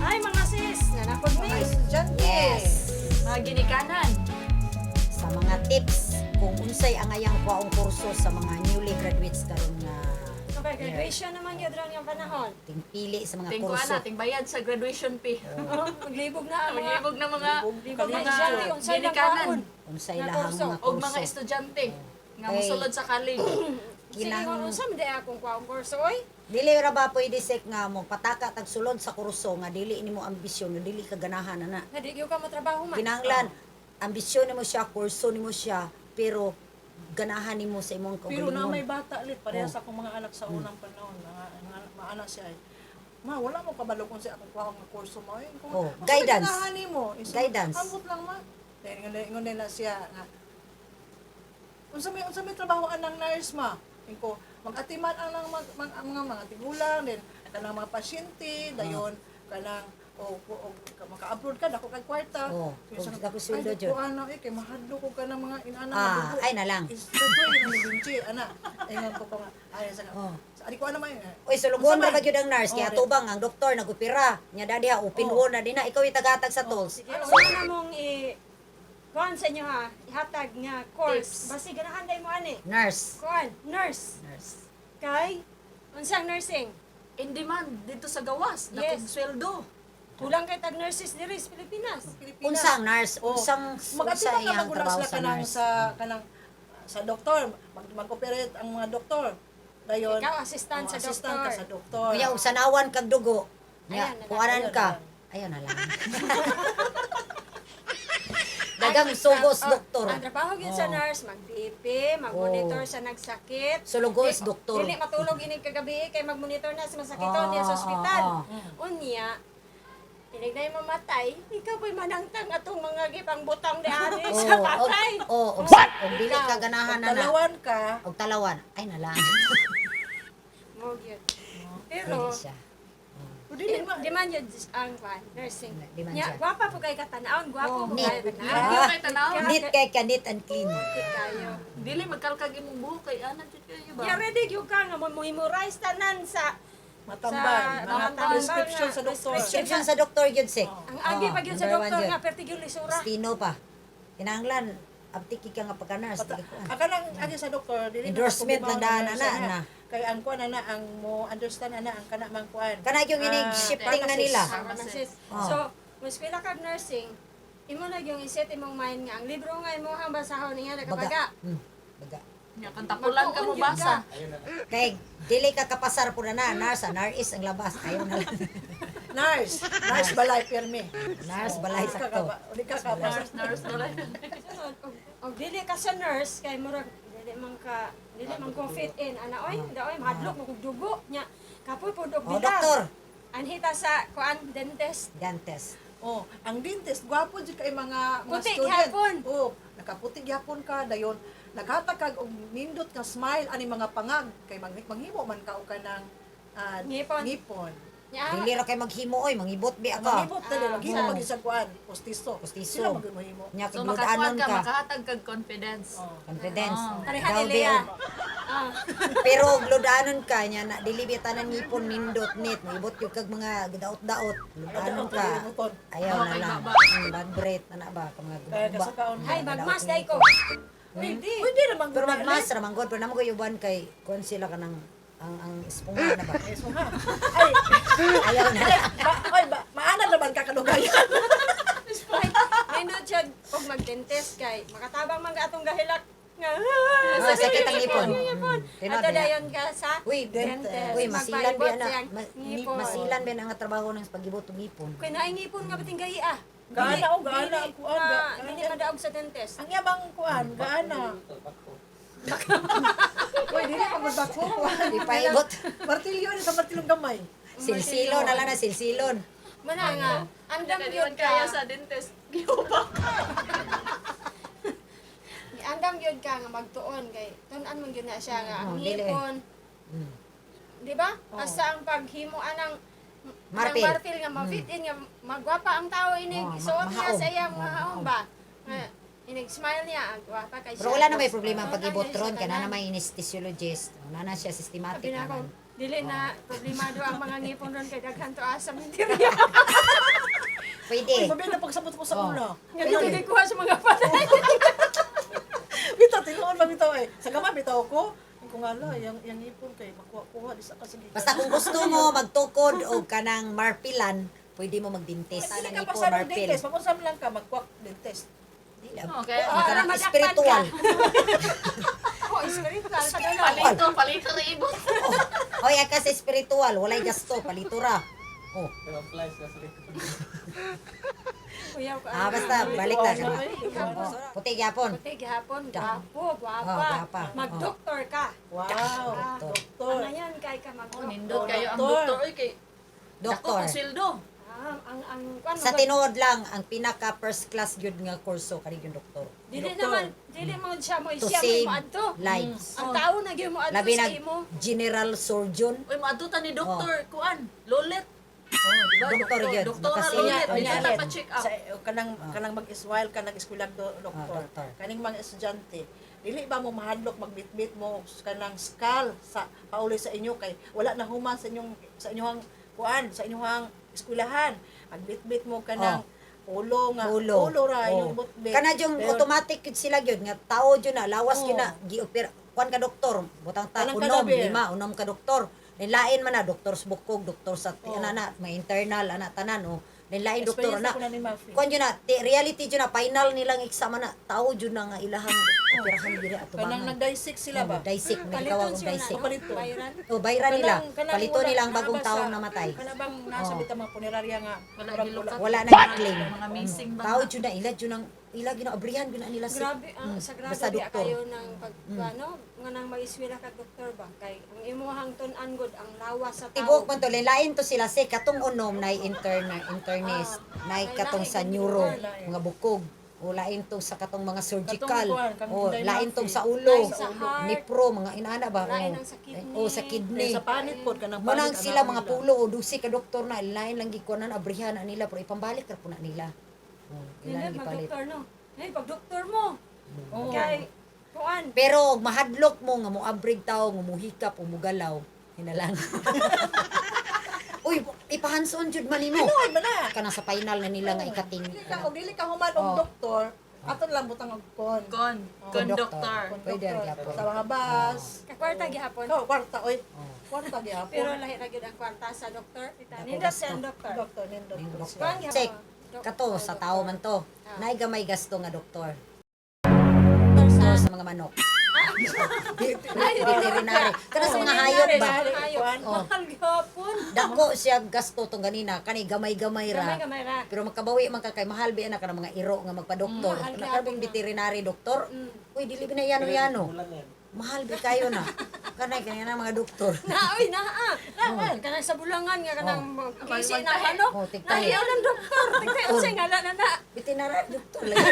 Ay, mga sis, nanakod mi. Mga estudyante. Yes. Mga ginikanan. Sa mga tips kung unsay angayang kuhaong kurso sa mga newly graduates karon nga Okay, graduation naman gyud ron yung panahon. tingpili sa mga Ting kuan kurso. na, ting bayad sa graduation fee. Oh, maglibog na ang mga Maglibog na mga libog na mga estudyante unsay lang ginikanan kaon. Unsay Nga lahang kurso. mga og kurso. mga estudyante nga Okay. mosulod sa college. Sige, Kinang kung unsa man di akong kuhaong kurso oy. Dili ra ba pwede sek nga mo pataka tag sulod sa kurso nga dili nimo ambisyon nga dili ka ganahan ana. Nga di gyud ka motrabaho man. Kinahanglan ambisyon nimo siya, kurso nimo siya, pero ganahan nimo sa imong Pero na may kaugalingon. bata lit, parehas akong mga anak sa unang panahon, mga, mga maanak siya ay, "Ma, wala mo kabalo kung sa akong kuha nga kurso mo." Ay, kung, Oh, "Ma, guidance. ganahan nimo." Eh, so, Guidance. Ambot lang, ma. Dahil ingon nila siya nga, Unsa may trabaho anang nurse, ma?" Inko, mag-atiman ang lang ang mga tigulang din kanang mga pasyente dayon kanang o maka-abroad ka dako kay kwarta. Oh, Kaya og dako sweldo ay, jud. ko ano eh kay mahadlok ko kanang mga inana Ah, nga dugo. ay na lang. Is tutoy na ni Vinci, ana. Ingon ko pa nga, ay sa Oh. sa adi ko ano man. Eh. Oy, sulugon Unsa ra man? ba gyud ang nurse kaya Oh, tubang ang doktor nagopera. Nya dadi ha open Oh. wound na dinha ikaw itagatag sa tools. Sige, so na mong i kuan sa inyo ha, ihatag nga course. Tips. Basi ganahan day mo ani. Nurse. Kuan, nurse. Nurse. Kay unsang nursing? In demand dito sa gawas, Yes. dakong sweldo. Kulang kay tag nurses diri sa Pilipinas. Pilipinas. Unsa ang nurse? Oh. Unsang unsa Mag-atiman na iyang maguna trabaho sila sa kanang nurse? sa kanang sa doktor, mag-operate ang mga doktor. Dayon. Ikaw assistant oh, sa assistant doktor. ka sa doktor. Kuya, og sanawan kag dugo. Nya, Ayan na lang. kuanan Ayun ka. na lang. Ayun na lang. Dagang sugos, Ang- doktor. Ang trabaho gyud sa Oh. nurse, mag-BP, mag-monitor Oh. sa nagsakit. Sulugos, doktor. Dili matulog inig kagabi kay mag-monitor na sa masakiton niya sa ospital. Unya, inig na yung mamatay, ikaw po'y manangtang atong mga gipang butang di ani sa Oh, og patay. oh, og dili ka ganahan na na. Talawan ka, Og talawan. Ay na lang. Mo gyud. Pero Dili siya. o dili ma. di man yun ang kwan, nursing. Di man Nya, siya. gwapa po kay katanawon, gwapo po Neat. kayo Neat katanaon. kay tanaw. Neat kay ka, neat and clean. Neat kayo. Dili magkalkag imong buhok kay ana jud kayo ba? Ya ready gyud ka nga mo memorize tanan sa Matamban, Sa mga matamban prescription nga, sa doktor. Prescription sa doktor gyud sek. Ang agi pa gyud sa Oh, number one doktor gyud. nga perti gyud lisura. Stino pa. Kinahanglan abtiki ka nga pagka-nurse. Dili ko. Aka lang agi sa doktor dili na Endorsement problema lang daan, ang nurse, ana, ana. ana. Kay ang kuan ana ang mo understand ana ang kana man kuan. Kana yung inig Ah, shifting na nila. Pharmacist. Oh. So, mo eskwela kag nursing, imo na yung iset imong mind nga ang libro nga imo ang basahon niya nakabaga. Baga. Nya kantakulan ka mo Magtuon yun basa. Kay dili ka kapasar po na na nurse, ah, nurse ang labas. Ayaw na lang. Nurse, nurse balay pirmi. Nurse balay Di ka sakto. Di ka kabasa. Nurse, nurse wala. Sunod, og dili ka sa nurse kay murag dili man ka dili man ko fit in ana oy, daoy mahadlok mo kog dugo nya. Kapoy pud og Oh, bilang. doktor. Anhita sa kuan dentist. Dentist. Oh, ang dentist gwapo jud kay mga mga Puti student. gihapon. Oh, nakaputi gihapon ka dayon naghatag kag og nindot nga smile ani mga pangag kay manghimo man ka og kanang Ngipon. Ngipon. Nya Dili ra kay maghimo oy, mangibot bi ka. Manghimo dali maghimo Ah. pag isang kuan, postiso. Postiso. Sila mag mahimo. Nya So makakuan kigludanon ka, ka. makahatag kag confidence. Oh. Confidence. Oh. pareha Daw ni di, Lea. og- Ah. Pero gludanon ka nya na dili bi tanan ngipon nindot nit, moibot gyud kag mga daot-daot. Gludanon ka. Kalimuton. Ayaw na Okay, lang. baba. Bad breath na na ba ka mga Kaya guba. kasakaon. Ay, magmas dai ko. Hindi. Pwede naman Pero magmas ra man gud, pero namo ko uban kay kon sila kanang ang esponga na ba. Eh, so ha. Ay, Ayaw na lang. ba, oy, ba, maana naman ka kadugayan. Ay, nindot siya og mag-dentist kay makatabang man ka atong gahilak nga. Ah, sakit ang ngipon. Ngipon. Tinod Ato na. dayon ka sa Uy, Dentist. Uy, masilan Magpaibot ba na? siyang ngipon. Masilan ba na ang trabaho ng pag-ibot og ngipon? Kay naay ngipon nga bating gahi ah. Gaana, Dili- oh, gaana, dili ang kuan, gaana. Dili madaog sa dentist. Ang yabang kuan, gaana. Uy, dili pa magbako. Ipaibot. Martilyo ni sa martilyong gamay. Silsilon, ala na silsilon. Mana nga, andam Kaya gyud ka. kaya sa dentist. Giupak. Andam gyud ka nga magtuon kay tun-an man gyud na siya nga ang Oh, dili. ngipon. Di ba? Asa ang paghimo anang Marpil. Marpil. Marpil nga ma-fit in nga magwapa ang tao inig Oh, suot niya mahaom. sa iyang Oh, mahaom mahaom. ba. Nga, inig smile niya ang gwapa kay siya. Pero wala na may problema ang Tun-an pag-ibot gyud siya ron kay na tanan. may anesthesiologist. Wala na siya systematic Sabi na ako, naman. Dili na problemado ang mga ngipon ron kay daghan to asa mentirya. Pwede. Uy, mabi na pagsabot ko sa Oh. una. Nga dito kay kuha sa mga patay. Bitaw, tinuon ba bitaw eh. Sa gama bitaw ko. Kung nga la, yang ipon kay makuha-kuha di sa kasigi. Basta kung gusto mo magtukod og kanang marpilan, pwede mo magdentist. Dili Kanang ka ipon pa sa marpil. dentist, pag lang ka magkuha dentist. Dili. Oh, kaya Ah, Kanang madakpan spiritual. Oh, spiritual sa dulo. palito, palito na ibot. Oh. Oy, aka sa spiritual, walay gasto, palitura. Oh. Kuyaw ka. Ah, basta balik ta ka. Puti gyapon. Puti gihapon, gwapo, gwapa. Oh, gwapa. Mag-doktor ka. Wow, Ah, doktor. Ano yan kay ka Oh, mag-doktor. nindot kayo ang Doktor. doktor oy kay dako Doktor. kong sweldo. Ah, ang ano Sa tinuod lang, ang pinaka first class gyud nga kurso kani yung doktor. Dili Doktor. naman, dili mo siya mo To siya mo save moadto. lives. Ang tao na gyud mo adto Labi sa na imo. general surgeon. Uy, maadto ta ni doktor kuan, Lolet. Oh, di ba? Doktor yun. Doktora Makasaya. Lolet, Oh, dito yeah. ta pa-check up. Sa kanang kanang mag-iswile kanang eskwela do, doktor. Ah, doktor. Kaning mga estudyante. Dili ba mo mahadlok magbitbit mo og kanang skal sa pauli sa inyo kay wala na human sa inyong kuan sa inyong eskwelahan. Magbitbit mo kanang ulo nga Ulo. ulo ra Oh. inyong butbit. Kana yung Pero- automatic gyud sila gyud nga tao gyud na lawas Oo. gyud na giopera kuan ka doktor, butang ta Kanang unom, kadabi. lima, unom ka doktor. Lain man na doktor sa bukog, doktor sa Oo. ana na, may internal ana tanan oh. Lain doktor Experience na. ako na ni Mafi. Kuan gyud na reality gyud na final nilang exam na tao gyud na nga ilahang operahan diri Kanang atubangan. nag-dissect sila ba? Dissect, may Paliton tawag og siya na. dissect. Palito. Bayran. Oh, bayra nila. Kanang Palito wala- nila ang bagong naa ba taong namatay. Kana bang nasa Oo. bitaw mga punerarya nga Wala murag gilukat. Wala na claim. Mga missing ba? Tao jud na ila jud ang ila ginaabrihan jud na nila si Grabe ang sagrado Basta di doktor. kayo ng pag ano nga nang mag-eskwela ka doktor ba kay ang imuhang tun-an gud ang lawas sa tao. Tibuok man to, lain to sila si katong unom na internist, Ah, na katong sa neuro, mga bukog, o lain to sa katong mga surgical, Katong kuwan, kang o Inday lain Mafi. tong sa ulo, Lain sa heart. nepro, mga inana ba? Lain O, ang sa kidney. O sa kidney. Sa panit pod kanang Munang panit, sila ana mga nila. pulo o dusi ka doktor na lain lang gikuanan abrihan na nila pero ipambalik ra po na nila. O, Hindi ila lang gipalit. mag-doktor no. Hey, pag doktor mo. Oo. Kay kuan Pero og mahadlok mo nga moabrig tawo nga muhikap o mugalaw, hinalang. Uy, ipahanson jud man nimo. Tinuod man na. Kana sa final na nila nga ikating. Dili ka og dili ka human og Oo. doktor, aton lang butang og kon. Kon, Kon doktor. Kon Pwede doktor. ra gyapon. Sa mga bus. kakwarta gihapon. Ikaw, kwarta oy. Oh. Kwarta gyapon. Pero lahi ra gyud ang kwarta sa doktor. Dako Nindot gasto. siya ang doktor. Doktor nindot. Ning doktor. Kuan gihapon. Check. Doktor, Kato sa tao man to. Ah. Naay gamay gasto nga doktor. Doktor sa Doktor sa mga manok. Veterinary. Kana sa mga hayop ba? Hayop. Oh. Mahal gihapon. Dako siya gasto tong ganina kani gamay-gamay ra. Gamay-gamay ra. Pero makabawi man ka kay mahal biya na ka ng mga iro nga magpa-doktor. Mahal Mm, gyapon Kana na. veterinary doktor. Uy, dili ba na yano-yano. Mahal bi kayo na. Kanay kanya na mga doktor. Na, oy, naa. Na, kanang sa bulangan nga kanang kisi na ano. Oh, tigtahi. Nahiyaw ng doktor. Tigtahi unsay ngala na na. Veterinary doktor lagi.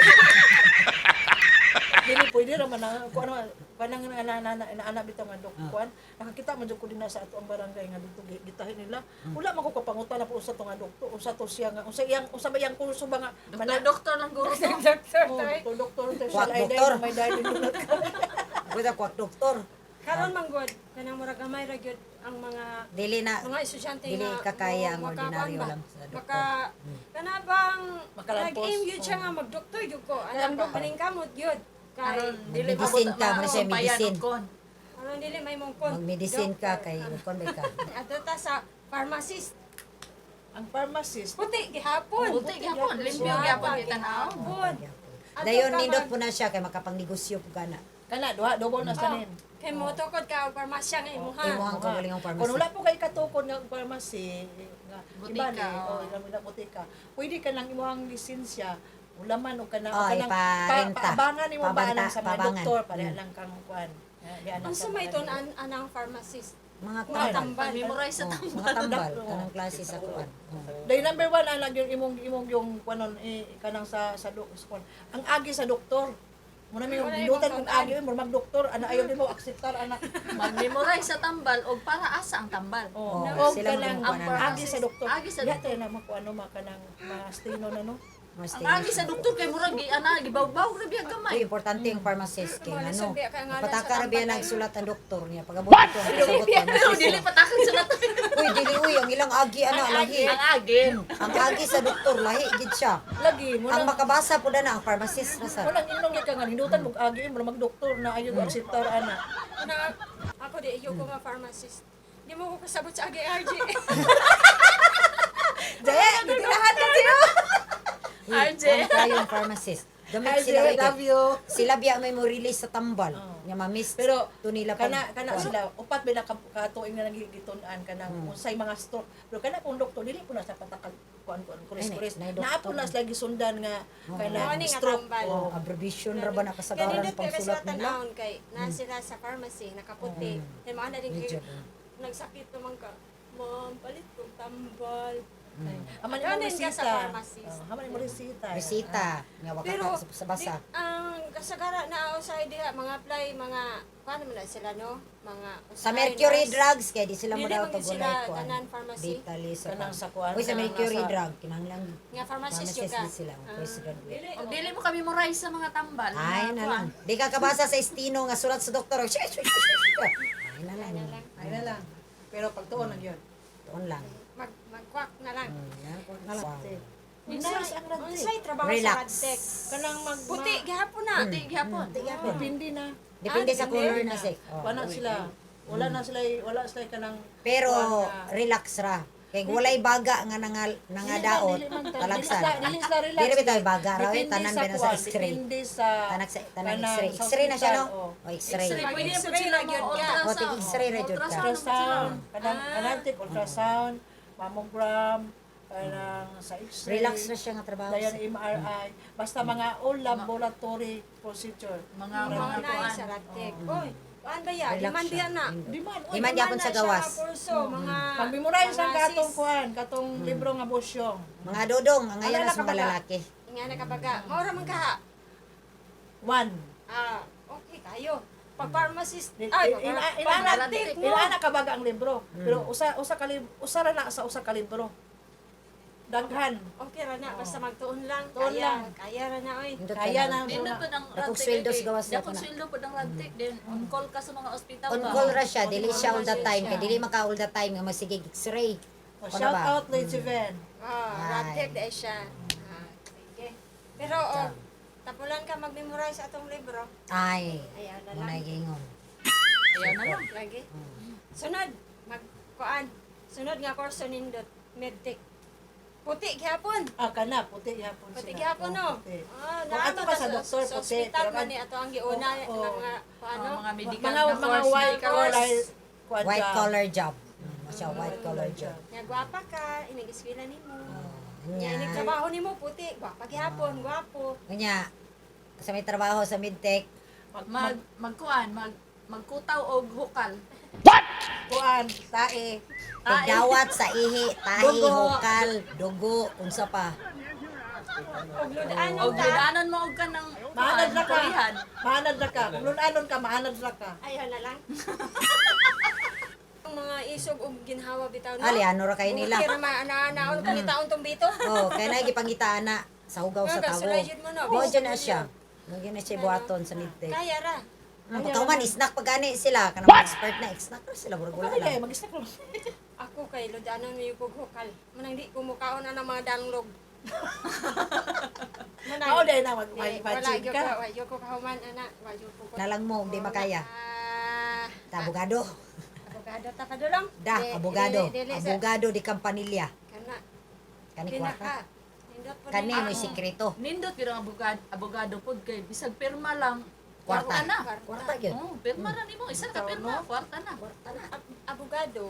Dili pwede ra man ang kuan kanang ana ana ana ana bitaw nga dok kuan. Nakakita man jud ko dinha sa ato ang barangay nga dito gitahi nila. Wala man ko kapangutan na po usa to nga doktor, usa to siya nga usa iyang usa ba iyang kurso ba nga Doktor, doktor lang guro to. Doktor, Oh, tay. doktor, doktor, Kwak, shall I die doktor. may die din Kuya kwak doktor. Karon man gud kanang murag gamay ra gyud ang mga Dili na mga estudyante dili nga kakaya ang makakuan ordinaryo ba? lang sa doktor. Maka kana bang Makalampos. nag-aim gyud siya nga magdoktor gyud ko. Alam ko paningkamot gyud. Kay Aron dili Medicine ka, mo na siya medicine. Kon. aron dili may mong kon. Magmedicine ka kay kon may ka. Adto ta sa pharmacist. Ang pharmacist, Puti gihapon. Puti gyapon, limpyo gyapon kitanaw. Gihapon. Adto Dayon ka nindot mag- po na siya kay makapangnegosyo po kana. kana duha double na sa Oh, nin. kay motukod ka og parmasya nga imuha. Imuhang kaugalingong pharmacy. Kung wala po kay katukod nga pharmacy, nga Butika, iba ni, oo. oh, ilang ilang butika. Pwede ka nang imuhang lisensya, wala man og kanang Oh, o kanang iparenta. paabangan nimo ba Pabanta, anang sa mga pabangan. doktor pareha lang kang kuan. Di anang Ang sa sa may mga- tun-an anang pharmacist. Mga Mga tambal. tambal. Memorize sa Oh, tambal. mga tambal kanang klase sa kuan. Oh. Day number one anak yung imong imong yung kuanon eh, kanang sa kuan. Ang agi sa doktor. Muna may Wala ginutan imong kung agi mo magdoktor ana ayaw nimo akseptar ana. Mag-memorize sa tambal og para asa ang tambal. Oh, Oh, og sila kanang magkuan ang ana. agi sa doktor. Agi sa Diya tayo na makuano ma kanang mastino na no. Mga Ang agi sa doktor kay murag gi ana gibawbaw ra biya Uy, gamay. importante yung pharmacist kay Mga ano. lisod biya kay ngalan Pataka sa ra biya tambal. nagsulat ang doktor niya. Pag-abot ko ang kasabot Pero pharmacist. dili patakan sa lahat. Uy, dili uy, ang ilang agi ana lahi. Ang agi. Ang agi sa doktor lahi gid siya. Lagi mo Ang lang makabasa pud na ang pharmacist ra sa. mo lang inong gyud ka nga hindutan mo agi mo lang magdoktor na ayo mm. akseptar ana. Na, ako di iyo ko nga pharmacist. Di mo ko kasabot sa agi RJ. Je, gitirahan ka siya. Uy, RJ. ang kayo ang pharmacist. Gamit RJ, sila kay love you. Sila biya may mo release sa tambal. Nya ma-miss Pero to nila pag- kana kana sila upat bila ka katuig na nagigitun-an kanang unsay mga stroke. Pero kana kung doktor dili po na sa patakag kuan kuan kuris Ay, kuris. nay doktor. Naa po na sila gisundan nga kanang Mao ni nga stroke. tambal. Oh. Abbreviation ra ba na kasagaran Ganito pang kay sulat sila nila? tanawon kay na sila sa pharmacy nakaputi. Kay mga na din kay Medyo. nagsakit naman ka. Ma'am, palit kong tambal. Haman mo Ganin ka sa resita. pharmacist. Oh, haman mo resita. Resita nga wa Pero ka sa basa. di, ang kasagara na usay diha mga apply mga kuan man na sila no, mga Sa usahay mercury nurse. drugs kay di sila mo Dili daw man gyud sila tagulay ko. tanan pharmacy. Vitally sa Kanang sa kuan, Uy, sa kanang mercury nasa- drug kinahanglan Nga pharmacist pharmacist jud ka. di sila ang postgraduate. Dili. Og dili mo kami memorize sa mga tambal. Ay Mga na kuan. lang. Di ka kabasa sa estino nga sulat sa doktor. Ay na lang. Ay na lang. Ay na lang. Pero pagtuon lang yun. Tuon lang. Magkwak na lang. Yan, kuwan na lang. Nice ang radtech. Unsay trabaho sa Relax. Radtech? Kanang mag Puti gihapon na. Puti gihapon. Puti. Depende na. Depende Ah, sa depende color na sik. Oh. Wala sila. Wala na sila wala sila kanang Pero kuan na- relax ra. Kay walay baga nga nangadaot, Dili man ta- talagsan. Dili sila relax. Dili bitaw baga ra oy, Depende tanan sa ba na sa kuwan, x-ray. Depende sa Tanak sa tanan kanang x-ray. sa X-ray na siya no? hospital, oh. O x-ray. X-ray pwede na po X-ray sila ra gyud mo ka. ultrasound. O, tig X-ray ra gyud ka. Ultrasound Ultrasound, sila. kanang kanang tik ultrasound, mammogram, kanang sa x-ray. Relax na siya nga trabaho. Dayon MRI, basta mga all laboratory procedure. Mga Mga mga na kuan. sa Radtech. Oy, kuan ba ya? Relax Demand siya. biya na. Di man, oy, Demand gyapon sa na siya gawas. nga kurso, mga Pag-memorize ang mga katong sis. kuan, katong libro nga busyong. Mga dodong, ang ngayon Alala na sa ka mga baga? lalaki. Nga nakabaga. Maura man ka. One. Ah, okay kayo. Pag pharmacist, Di- ay, ila- pag Radtech mo. Ila na kabaga ang libro. Pero usa usa ka usa ra na sa usa ka libro. Daghan. Okay ra na, basta magtuon lang. Tuon Kaya, lang. kaya ra na oy. Nindot Kaya ka na. Nindot po ng Dakong Radtech. sweldo eh, sa gawas na Dakong po na. sweldo po ng Radtech. Then on call ka sa mga ospital On ba? call ra siya, dili siya all the Pharmacist time siya. kay dili maka all the time nga magsige x-ray. Oh, Ano shout ba? out Lady Ven. Oh, Ay. Radtech dahil siya. Ah, sige. Pero oh, tapulan ka mag-memorize atong libro. Ay, Ayaw na lang. muna gingon. Ayan na lang. Lagi. Sunod, magkuan. Sunod nga kurso nindot, medtech. Puti gihapon. Ah, kana puti yapon Puti sila. gihapon no. Oh, puti. Ah, Kung ato pa sa doktor, sa puti. ospital Pero man ni ato ang giuna Oo, ng mga kuan no. Oh, mga medical Mga na mga course, white medical collar course. kuan White ka. collar job. Siya white collar job. Nga gwapa ka, inig eskwela nimo. Oh, Nya nya. inig trabaho nimo puti, gwapa gihapon, gwapo. Nya sa may trabaho sa medtech, Mag, mag Mag magkuan, magkutaw og hukal. kuan, tae. pagdawat sa ihi, tahi, Dugo. hukal, dugo, unsa pa. Og ludanon Og ta. ludanon mo og kanang Maanad ra ka. kulihan. Maanad ra ka. Kung lunanon ka, maanad ra ka. Ayaw na lang. Ang mga isog og ginhawa bitaw no. Ali, ano ra kay nila? Okay ra man ana-anaon pangitaon tong bito. Oh, kay na gipangitaan na sa hugaw sa Nga, tawo. sulay jud mo, no? Mo jud na siya. Mo jud na siya buhaton sa medtech. Kaya ra. Pagkauman, snack pa gani sila. Kanang mga expert na, snack ra sila. Murag wala Kaya lang. mag-snack lang. Ako kay ludanon mi kog hukal. Manang di ko mukaon ana mga danglog. Manang Mao dai na mag Di, wala mag gyud ka. ka, wa gyud ko kahuman ana, wa gyud ko. Nalang mo, di makaya. Ah, Ta, abogado. abogado ta padulong. Da, Di- abogado. Dili, dili, sa Abogado di Campanilla. kana. Kani Dili kwarta. ka. Nindot po Kani ni- may sikreto. Nindot gyud ang abogado, abogado pod kay bisag pirma lang. Kwarta. Kwarta na. Kwarta gyud. Oh, pirma ra nimo, isa ka pirma, kwarta na. Kwarta na. Abogado.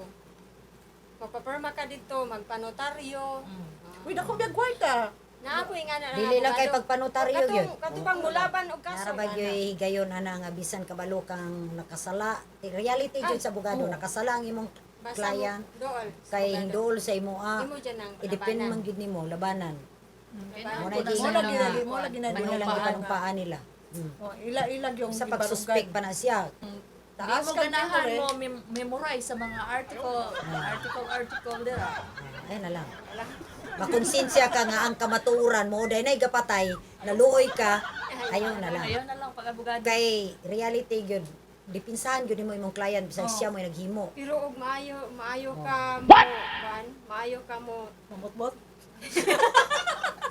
Magpaperma ka dito, magpanotaryo. Uy, dako biyag kwarta. Naa ko nga na Dili lang kay pagpanotaryo gyud. Kato pang mulaban og kaso. Nara ba gyud higayon ana nga bisan kabalo kang nakasala. Reality jud sa abogado, nakasala ang imong Basta client mo, dool. sa kay abogado. hinduol sa imo ah. Imo dyan ang I-depend labanan. man gyud nimo labanan. Kaya Mo na na po Mo na lagi sila na mo lagi na Mo lang gipanumpaan nila. Oh, ila ilag yung Sa pagsuspect pa na siya. Di Taas mo kang ganahan timur, eh. mo memorize sa mga article, article, article dira. Ah, ayun na lang. Makonsensya ka nga ang kamatuoran mo dahil na'y gapatay, naluoy ka, ayaw na lang. Ayaw na lang pag abogado. Kay reality gyud, dipinsahan gyud nimo imong client bisag siya mo naghimo. Pero og maayo, maayo ka mo, kuan, maayo ka mo. Mamutmot.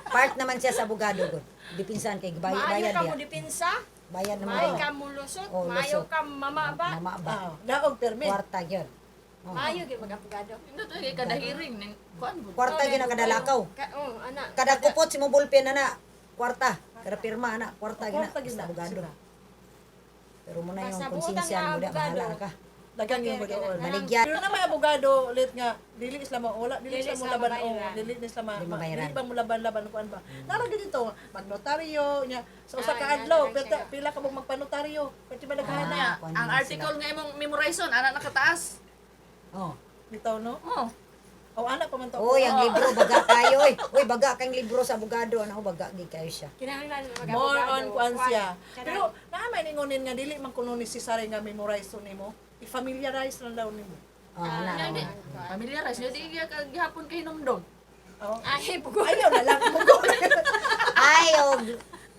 Part naman siya sa abogado gud. Dipinsahan kay bayad Maayo bayad ka mo diya. depensa, Bayad naman. maayo ka mo lusot, Oh, maayo lusot. ka mama ba. Mama ba? Ah, naog permit. Kwarta gyud. Oh. Maayo gyud mag-abogado. Hindi to kay kada hearing ning kuan bud. Kwarta gyud ang kada lakaw. Ka, oh, ana. Kada kupot si mo ballpen ana, kwarta. Kada pirma ana, kwarta gyud na. Kwarta gyud Basta na abogado. sila. Pero muna yung Basta buotan konsensya nga mo da, abogado. bahala ka. Dagang yung doon. Baligya. Pero na may abogado ulit nga dili sila mo wala dili Dili sila mo sila laban o mabayaran. dili ni sila ma, Dili mabayaran. dili ba mo laban-laban kuan ba. Nara gid dito magnotaryo nya sa usa Ah, ka adlaw nara pila, siya. pila ka mong magpanotaryo pwede ba naghana Nya, kuan ang man article nga imong memorizon ana nakataas. Oh. bitaw no? Oh. O ana pa man to. Uy, ang libro baga kayo oy. Uy, baga kang libro sa abogado ano baga gid kayo siya. Kinahanglan mag-abogado. More on kuan siya. Kanang- Pero naa may ningonin nga dili man kuno ni si Sara nga memorize to nimo. I-familiarize lang daw nimo. Oh, ana. Nya, di, Oh. familiarize nyo, di gihapon kay hinumdom. Oh. Ay, pugo. Ayaw na lang. Ay, og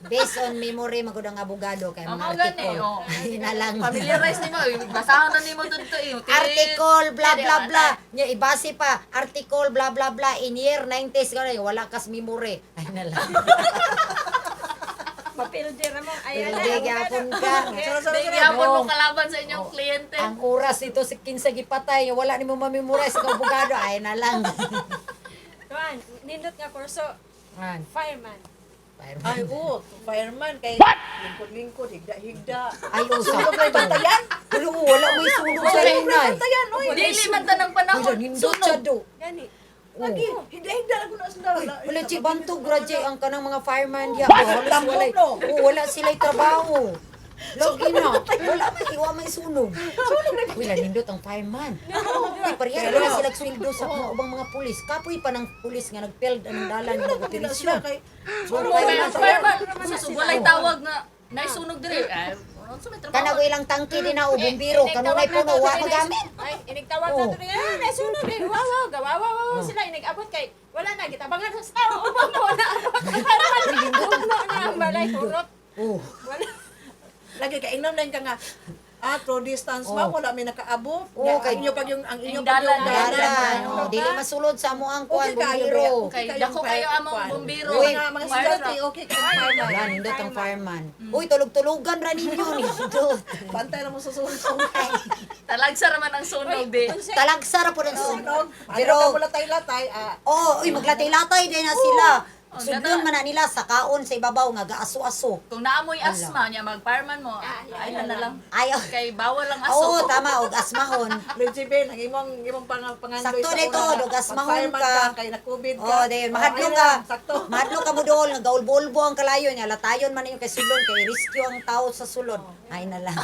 based on memory magud ang abogado kay Ang mga mao gani, article. oh. Ay, na lang. Familiarize nimo, basahan na nimo dudto eh. Article bla bla bla. Nya ibase pa article bla bla bla in year 90s ganun, wala kas memory. Ay na lang. Mapildir mo. Ay, ana. Pildi gyapon ka. Sara sara Di sara. gihapon mo Oh. kalaban sa inyong kliyente. Ang oras nito sa kinsa gipatay, wala nimo ma-memorize kang abogado. Ay na lang. Kuan, nindot nga kurso, An, fireman. fireman. Ay, oo, fireman kay lingkod-lingkod, higda-higda. Ay, usa. Sunog may bantayan. Tulo, wala mo sunog sa inay. Bantayan, oy. Dili man tanang Uy, panahon. nindot siya Sunog. do. Gani. Oh. Lagi, higda-higda lang kuno sila. Uy, wala si Bantog, grabe ang kanang mga fireman diya. Wala, Tambok, wala, no? oh, wala sila'y trabaho. Lagi na. Wala man, iwa may sunog. Uy, nindot ang fireman. Uy, pareha wala sila sweldo sa mga ubang mga pulis. Kapoy pa ng pulis nga nagpeld ang dalan ng Sila operasyon. kay Sunog Kay kayo ang na. fireman, sus, walay tawag nga naisunog diri. Ay, unsa may trabaho? Kanang ilang tangke din na o bumbiro. Kanunay puno, wa magamit. Ay, inigtawag Oh. na to niya. Ah, nasunog eh. Wow, wow, gawa, wow, wow, wow. Sila inigabot kay wala na gitabangan sa tao. Ubang mo na abot. Ugno na ang balay kurot. Oh. Wala. Lagi kay ingnom lang ka nga ah, throw distance Oh. ma wala may nakaabot. Oo, Nya, kay- ang inyo pag yung ang inyo Yung pag yung dalan. Dalan. Oh, dili masulod sa mo ang kuan Okay kayo, bumbiro. Kay Kayong dako kayo among kuan. bumbiro. Uy. Mga Fire estudyante, truck. okay kay fireman. Wala, nindot ang fireman. Uy, tulog-tulugan ra ninyo nindot. Bantay na mo sa sunog. Talagsa ra man ang sunog di. Unsay- Talagsa ra po ng Sunog. sunog. Pero Pero, latay-latay ah. oh, uy, maglatay-latay din na sila. Oh, Sudlon gata. man na nila sa kaon sa ibabaw nga gaaso-aso. Kung naamoy asma niya mag fireman mo, Ah, yeah, ay na lang. Ay, oh. Kay bawal ang aso. Oo, tama, og asmahon. Legibin, ang imong imong pangandoy Sakto sa dito, una, dugas mahon pag-fireman ka. Kay na COVID ka. Oh, dayon mahadlok ayun ka. lang, sakto. Mahadlok ka mo dool nga gaulbo-ulbo ang kalayo niya. Latayon man ninyo kay sulon kay rescue ang tao sa sulod. Ay na lang.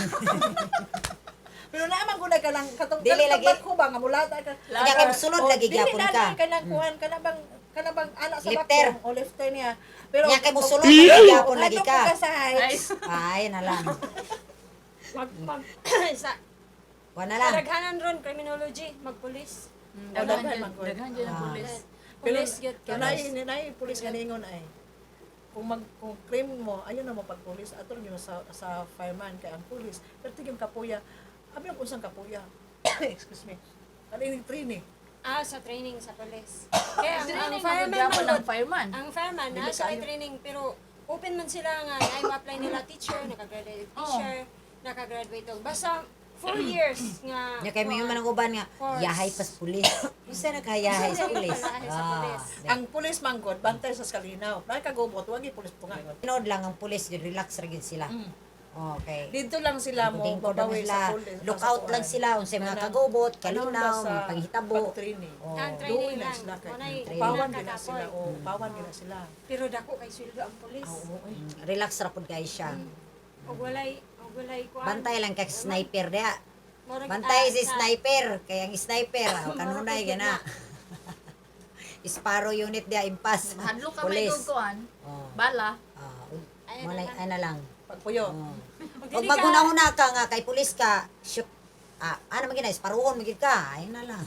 Pero naaman ko na ka lang katong Dili katong lagi. bako ba nga mulata ka. Kanya kay sulod Oh, lagi dili gyapon na ka. ni kanang kuan kana bang kana bang ana sa Lifter. bako o lifter niya. Pero Nya kay musulod lagi gyapon lagi hadlok ka. ko sa heights. Ay, Ay na lang. Mag, mag, sa Wa na lang. kadaghanan ron criminology, magpulis. Mm, Oh, daghan daghan dyan, man gud. daghan dyan ang Ah. pulis. Pero Pulis gyud pero ka. nay pulis nga ningon ay kung mag kung claim mo ayon na mo pag pulis atol gyud sa fireman kay ang pulis pero tigim kapuya abi ang usang kapuya excuse me kaning training. Ah, sa training sa pulis. Kaya ang Training fireman man man ng gud, fireman. ang fireman na Dili sa kayo. training pero open man sila nga ay ma-apply nila teacher, nakagraduate teacher, nakagraduate og basta 4 years nga Nya kay mayo man ang uban nga Course. yahay pas pulis. Unsa na kayahay sa pulis? Yahay sa pulis. Ang pulis manggod bantay sa kalinaw. Nay kagubot wag pulis punga. Tinood lang ang pulis gyud relax ra gyud sila. Okay. Dito lang sila mo Lingkod lang babawi sila. sa pulis. Look out lang sila unsay mga kagubot, kalinaw, mga panghitabo. Pag-training. Oh. Ang training Doon lang. lang sila kay. Unay Training. Upawan gina sila nakakapoy. o upawan gina sila. Pero dako kay sweldo ang pulis. Oo, oy. Relax ra pud kay siya. Og walay kuan. Bantay lang kay sniper diha. Murag, Bantay ah, si sniper, kay ang sniper ah, kanunay gana. Sparrow unit diha impas. Hadlok ka may Pulis. kuan. Oh. Bala. Ah, Ay, mo na na lang. ana lang. Pagpuyo. Oh. Og Og dili ka- maghuna-huna ka nga kay pulis ka, shoot. Ah, ano man gina, isparuhon man gid ka. Ay na lang.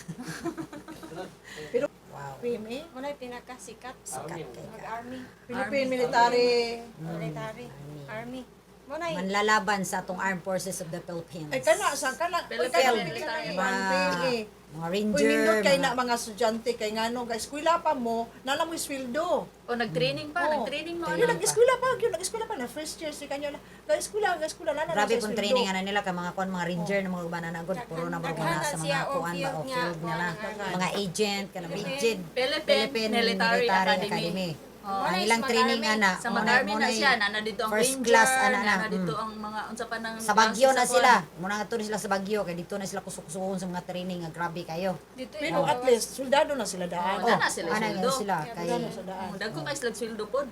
Pero Wow. PMA? Mao na pinakasikat. Sikat kay ka. Mag-army. Philippine Military. Military. Army. Army. Mao na Manlalaban sa atong Armed Forces of the Philippines. Ay kana sa kana. Uy, Philippine kana Military. mga PMA. Mga Uy, ranger. nindot kay mga- na mga estudyante kay ngano guys, eskwela pa mo, nala mo sweldo. O nag-training pa, Oo. nag-training mo. Yun Ano? nag-eskwela pa, yun nag-eskwela pa na first year si kanya na. Ga-eskwela, ga-eskwela na na. Grabe sa kung sweldo. training ana nila kay mga kuan, mga ranger na mga uban na gud, puro na mga Daghan na sa na siya mga og kuan ba field o nga, field nila. kuan ang Mga agent kana rigid. Philippine Military Academy. Oh. Oh. Ang ilang training ana Sa muna- mag-army na muna siya, nana dito ang first ranger, class ana na. nana dito ang mga unsa pa nang Sa Baguio na klase sa sila. Muna nga na sila sa Baguio kay dito na sila kusuk-suhon sa mga training nga grabe kayo. Dito Pero at least soldado na sila daan. Oh, na sila ana sweldo. nga sila kay Soldado sa daan. kuan. Oh, dagko kay sila sweldo pod.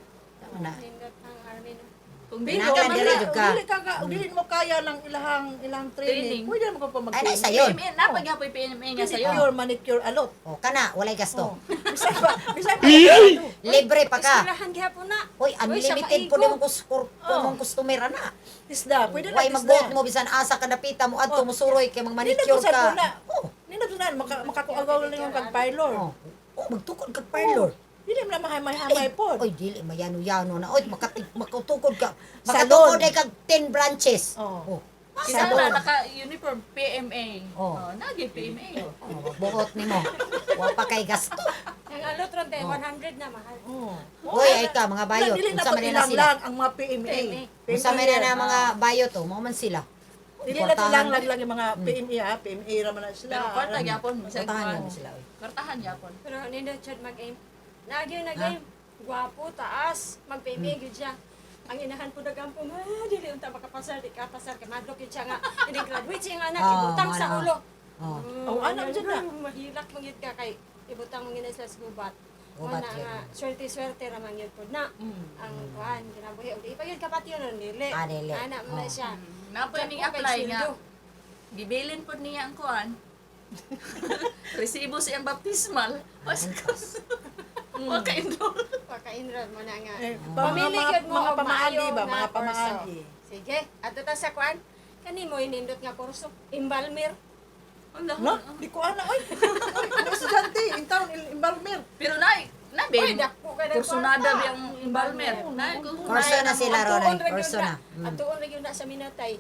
na. Nindot ang army no. Kung dili Pinaka ka man dire na, jud ka. Dili mo kaya ng ilahang ilang training. Training. Pwede mo ka pa mag Ay, na isa yun. PMA, napagyapoy PMA nga sayo. Pedicure, manicure, alot. Oh, kana walay gasto. Oh. Bisay pa, bisay pa. Libre pa ka. Eskwelahan gihapon na. Hoy, Uy, siya unlimited maigo. po nimo mong customer ana. Isda, pwede na Way isda. magbuot mo bisan asa ka napita mo adto mo suroy kay magmanicure Nindot ka. na. Oh, Nindot na makakuagaw lang yung kag parlor. oh. Oh, magtukod kag parlor. Dili mo na mahamay-hamay pod. Oy, dili mayano-yano na. Oy, makatukod ka. Salon. Makatukod ay kag 10 branches. Oh. Oh. Kinahanglan Salon. naka-uniform PMA. Oh. Oh, nagi PMA. Oh, buot nimo. Wa pa kay gasto. Ang alot ron tayo, 100 na mahal. Oh. Oy, ay ka mga bayot. Dili na Unsa to man na ilang sila? lang ang mga PMA. PMA. Unsa man na mga bayot oh, mao man sila. Dili na to Kwartahan. lang lang lang yung mga PMA ha, PMA ra man na sila. Pero kwarta gyapon, bisag Kwartahan kuan. man sila, oy. Kwartahan gyapon. Pero nindot siya mag-aim. Naagyo nag-aim. Gwapo, taas. Mag-PMA gyud siya. Ang inahan po nagampo, ah, dili unta makapasar, di ka pasar kay madlok gyud siya nga. Hindi graduate siya nga anak, Ah, ibutang sa ano. ulo. Oh. Oh, anak dyan na. Mahilak man gyud ka kay ibutang mo gyud na sila sa gubat. Gubat Wala yun. nga, swerte-swerte ra man gyud pod na. Ang kuan kinabuhi og di pa gyud kapatid nun dili. Ah, dili. Ana man na Oh. siya. Napoy ning Dako kay apply nga. sweldo. Gibilin pod niya ang kuan. Resibo siyang baptismal. Was wa ka enroll. Paka-enroll mo na nga. Eh, Pamili mga, gyud mo mga og pamaagi maayo ba, nga mga kurso. pamaagi. Sige, ato ta sa kuan. Kani mo inindot nga kurso, embalmer. Ang No, di ko ana oy. Oy, mga estudyante in town in embalmer. Pero nay, na Uy, be. dako ka ng Kursunada kwarta. biyang embalmer. Nay, kung Kurso na sila Atuon Ronay, ra gyud kurso na. Atuon ra gyud na sa minatay.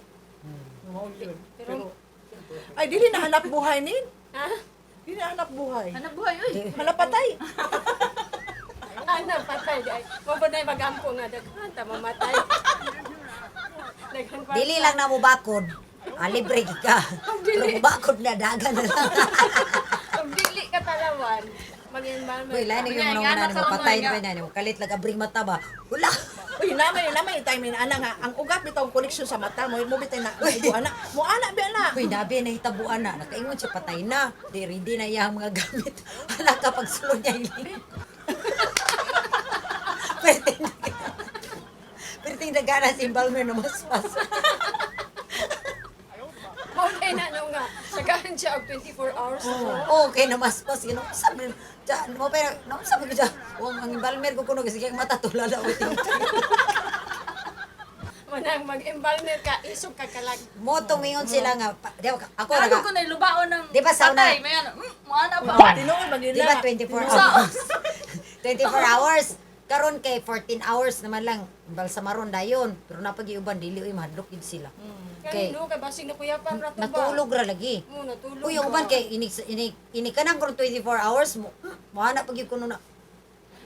Mao yun. Pero Pero ay dili na hanap buhay nin. ha? Dili na hanap buhay. Hanap buhay oy. Hanap patay. Ana patay di ay. Mo ba na magampo nga daghan ta mamatay. Daghan kwarta. Dili lang na mo bakod. Ah, libre gid ka. Pero mubakod na dagan na lang. Kung dili ka talawan, mag-embalmer. Uy, lain Nga, yung mga nga, una mo nakaroon patay nga. na ba na kalit lag abring mata ba. Hula. Uy, namay namay time na ana nga ang ugat bitaw connection sa mata mo mo bitay na mo ana. Mo ana bi ana. Uy, nabi na hitabuan na. Nakaingon siya patay na. Di ready na iya ang mga gamit. Hala ka pagsulod niya iling. Perting Perting nagana si Balmer na maswas. Mao na na no nga. Sagahan siya og 24 hours. Okay na maspas you know. Sabi ja, mo pero no sabi ko ja, wong ang Balmer ko kuno kasi kay mata tulala o Manang mag-embalmer ka, isog ka kalag. Mo tumingon sila nga di ba, ako Ako naga ko na lubaon ng Di ba sauna? patay, may ano, mo ana pa. Tinuod man Di ba 24 hours? 24 hours. Karon kay 14 hours naman lang balsamaron dayon. Pero napagiuban dili uy mahadlok gid sila. Kay Kay no kay basig na kuyapan ra to ba. natulog ra lagi. Mo natulog. Uy, ang uban kay inig inig ini kanang karon 24 hours mo. Moana pag gyud kuno na.